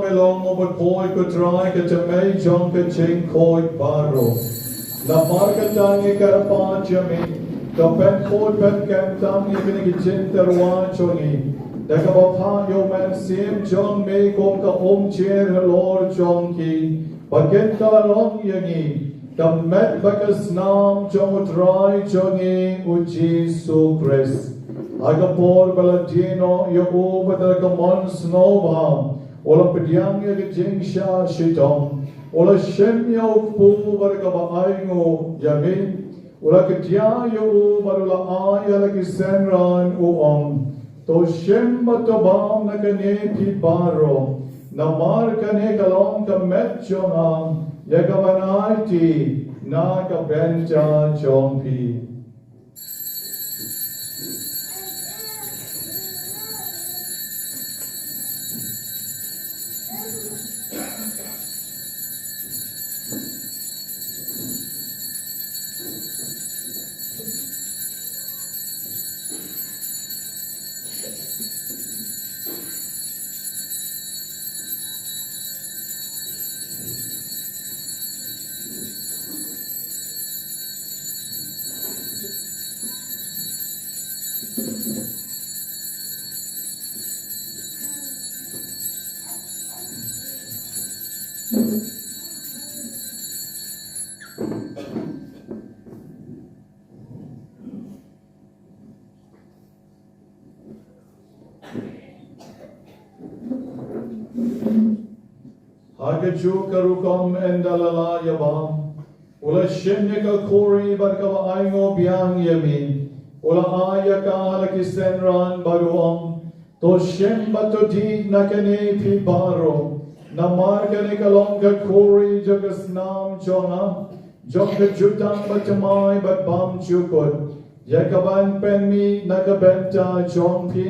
Me long u bad poi, ko Trai, ka tymmen jong ka jingkhuid baroh. Namar kata ngi kyrpad ïa me, to pynkhuid pynkyrpang ïa kine ki jingtyrwa jong ngi da kaba phah ïa u Mynsiem jong me kum ka umjer halor jong ki, ba kin kylla long ïa ngi ka met bad ka snam jong u Trai jong ngi u Jisu Khrist. Ha ka por ba la die noh ïa u bad da ka mon sngewbha u la pdiang ïa ka jingshah shitom, u la shim ïa u kpu bad da kaba ainguh ïa me, u la kdiah ïa u bad u la ai ha la ki synran, u ong: To shim bad to bam na kane phi baroh, namar kane ka long ka met jong nga, ïa kaban aiti na ka bynta jong phi. Ha kajuh ka rukom ynda la lah ïa bam, u la shim ïa ka khuri bad kaba ainguh biang ïa me, u la ai ïa ka ha la ki synran bad u ong: To shim bad to dih na kane phi baroh, namar kane ka long ka khuri jong ka snam jong nga, jong ka jutang bathymmai bad bymjukut, ïa kaban pynmih na ka bynta jong ki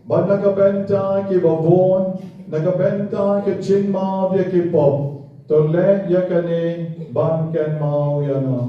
bad na ka bynta kiba bun, na ka bynta ka jingmap ïa ki pop. To leh ïa kane ban kynmaw ïa nga.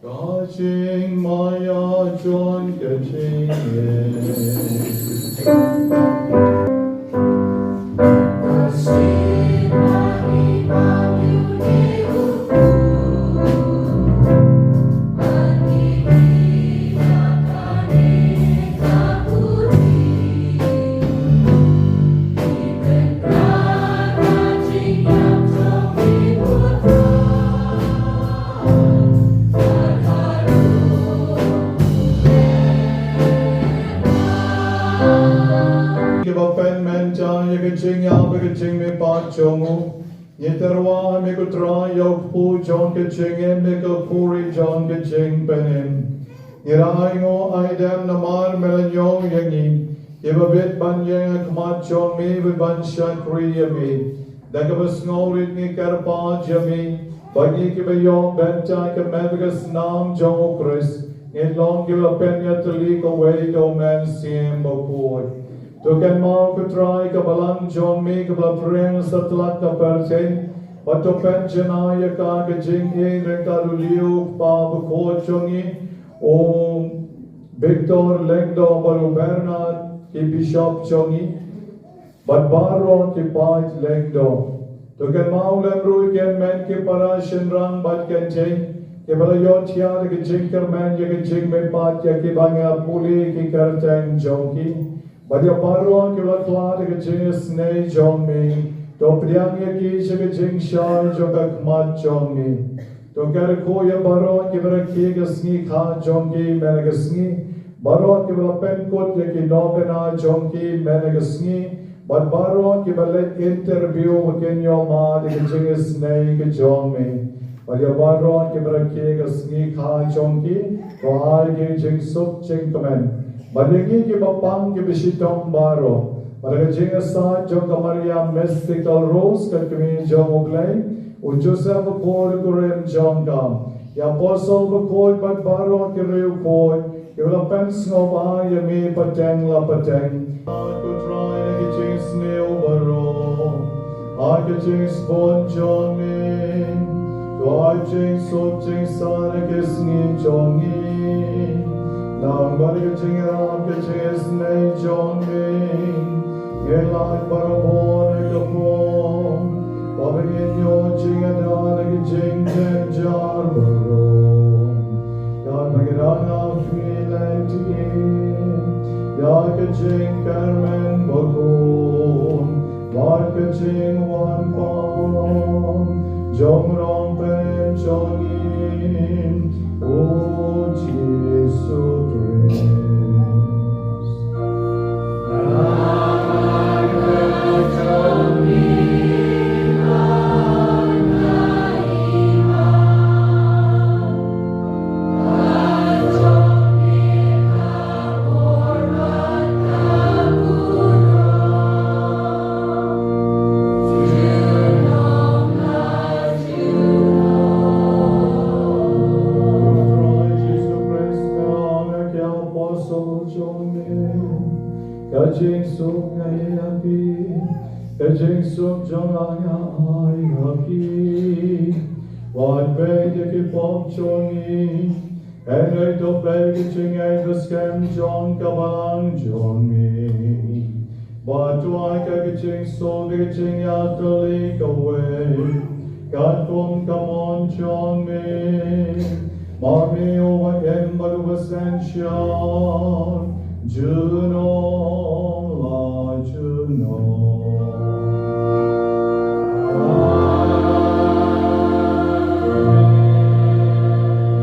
Ka jingmaïa jong ka jingim. Kiba pynmynta ïa ka jingïap bad ka jingmihpat jong u. Ngi tyrwa ha me ko Trai ïa u kpu jong ka jingim bad ka khuri jong ka jingpynim. Ngi la ai nguh ai dem namar me la ñiew ïa ngi, kiba bit ban ïeng ha khmat jong me bad ban shakri ïa me. Da kaba sngewrit ngi kyrpad ïa me, ba ngi kiba ïoh bynta ka met bad ka snam jong u Khrist, ngin long kiba pynïatylli kawei da u Mynsiem Bakhuid. To kynmaw ko Trai ka balang jong me kaba la pyrshang satlak ka pyrthei, bad to pynjanai ïa ka ha ka jingïeit ryngkat u Leo u kpa bakhuid jong ngi, u Victor Lyngdoh bad u Bernard ki bishop jong ngi, bad baroh ki paid lyngdoh. To kynmaw lem ruh ïa ki hynmen ki para shynrang bad kynthei, kiba la ïohthiah da ka jingkyrmen ïa ka jingmihpat, ïa kiba ngi la pule ki kyrteng jong ki. Bad ïa baroh kiba la khlad da ka jingisynei jong me, to pdiang ïa ki sha ka jingshai jong ka khmat jong me. To kyrkhu ïa baroh kiba rakhe ka sngi kha jong ki mynne ka sngi, baroh kiba la pynkut ïa ki nongkynnoh jong ki mynne ka sngi, bad baroh kiba leit interview ba kin ïoh mad ïa ka jingisynei ka jong me. Bad ïa baroh kiba rakhe ka sngi kha jong ki, to ai ki jingsuk jingkmen. Bad ïa ngi kiba pang kiba shitom baroh, bad ka jingïasaid jong ka Maria Mystical Rose ka kmie jong U Blei, u Joseph bakhuid u kurim jong ka, ki apostol bakhuid bad baroh ki riewkhuid, kiba la pynsngewbha ïa me pateng la pateng. Ko Trai ha ka jingsniew baroh, ha ka jingsbun jong me, to ai jingsuk jingsaiñ ha ka sngi jong ngi. Namar ka jingïarap ka jingisynei jong me, ngi lait barabor ha ka pung, ba ngin ïoh jingïada na ka jingjynjar baroh. Katba ngi dang ap ngi leit ïa ka jingkyrmen bakhuid bad ka jingwan pop jong u Nongpynim jong ngi, u Jisu Khrist. Trai Jisu Khrist, me la ong ha ki apostol jong me, ka jingsuk nga ai ha phi, ka jingsuk jong nga nga ai ha phi. Wat peit ïa ki pop jong ngi, hynrei to peit ïa ka jingngeit ba skhem jong ka balang jong me. Bad to ai ka jingsuk bad ka jingïatylli kawei Katkum ka mon jong me, ma me uba im bad uba synshar junom la junom. Amen.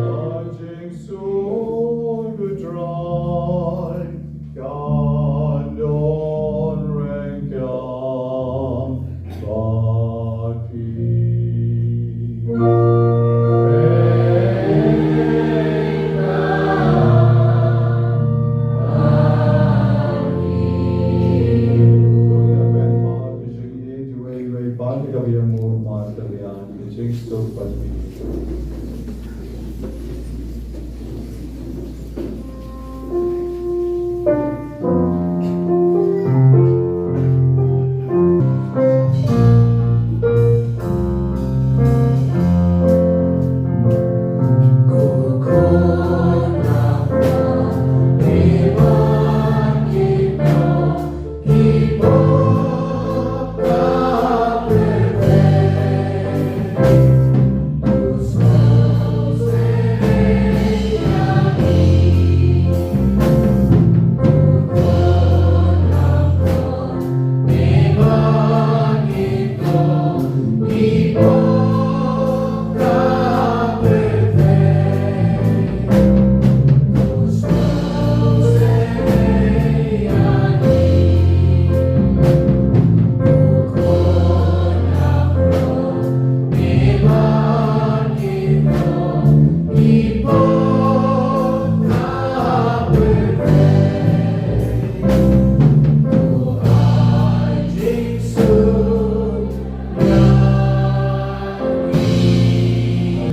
Ka jingsuk U Trai kan don ryngkat bad phi.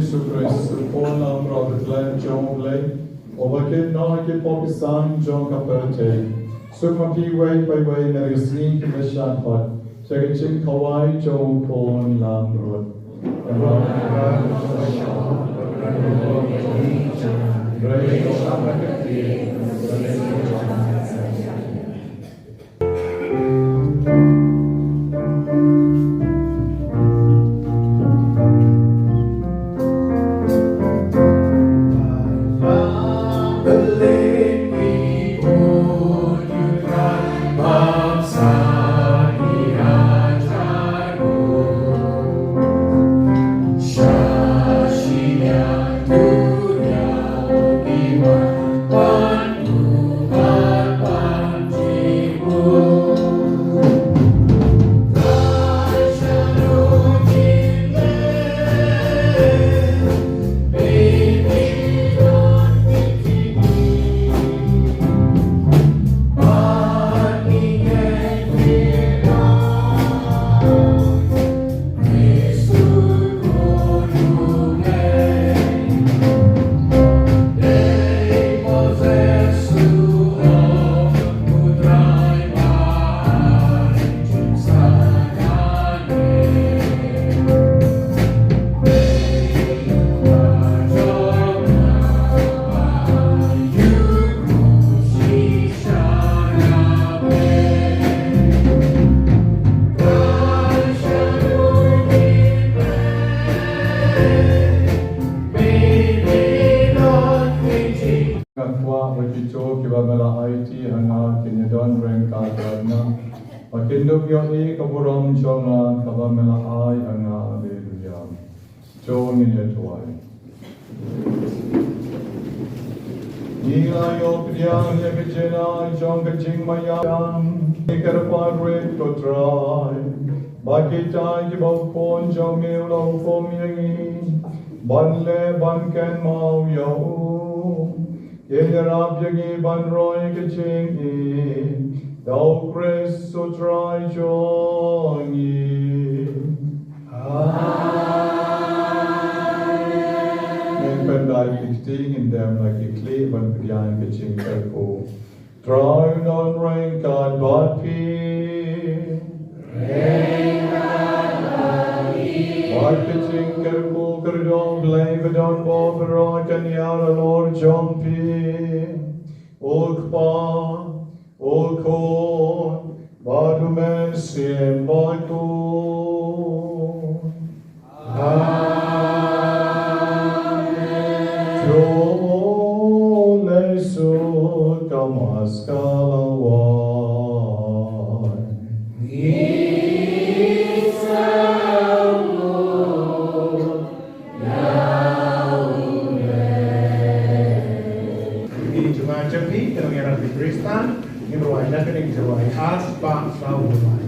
Jisu Khrist, U Khun lamroh ba klet jong U Blei, uba kit noh ïa ki pop ki san jong ka pyrthei. Suk ma phi uwei pa uwei mynta ka sngi, ki ba shah khot sha ka jingkhawai jong U Khun lamroh. Nga kwah ba kito kiba me la aiti ha nga kin ïadon ryngkat bad nga, ba kin ïohi ka burom jong nga kaba me la ai ha nga. Haleluya. To ngin ïa duwai. Ngi la ïoh pdiang ïa ka jingïaid jong ka jingmaiam, ngi kyrpad ruh ko Trai, ba kita kiba u Khun jong me u la hukum ïa ngi ban leh ban kynmaw ïa u, kin ïarap ïa ngi ban roi ka jingim da U Khrist U Trai jong ngi. Amen. Ngin pyndait ki kti, ngin dem la ki khlieh ban pdiang ka jingkyrkhu. Trai un don ryngkat bad phi. Bad ka jingkyrkhu kyrdoh U Blei ba don bor baroh kan ïaid halor jong phi. U Kpa, U Khun, bad U Mynsiem Bakhuid. Amen. Jong u Jisu ka maskala wan. Ki jingïalang jong phi, ki nongïalam Khristan, ngin rwai na ka liang jong u Blei, ha spah saw.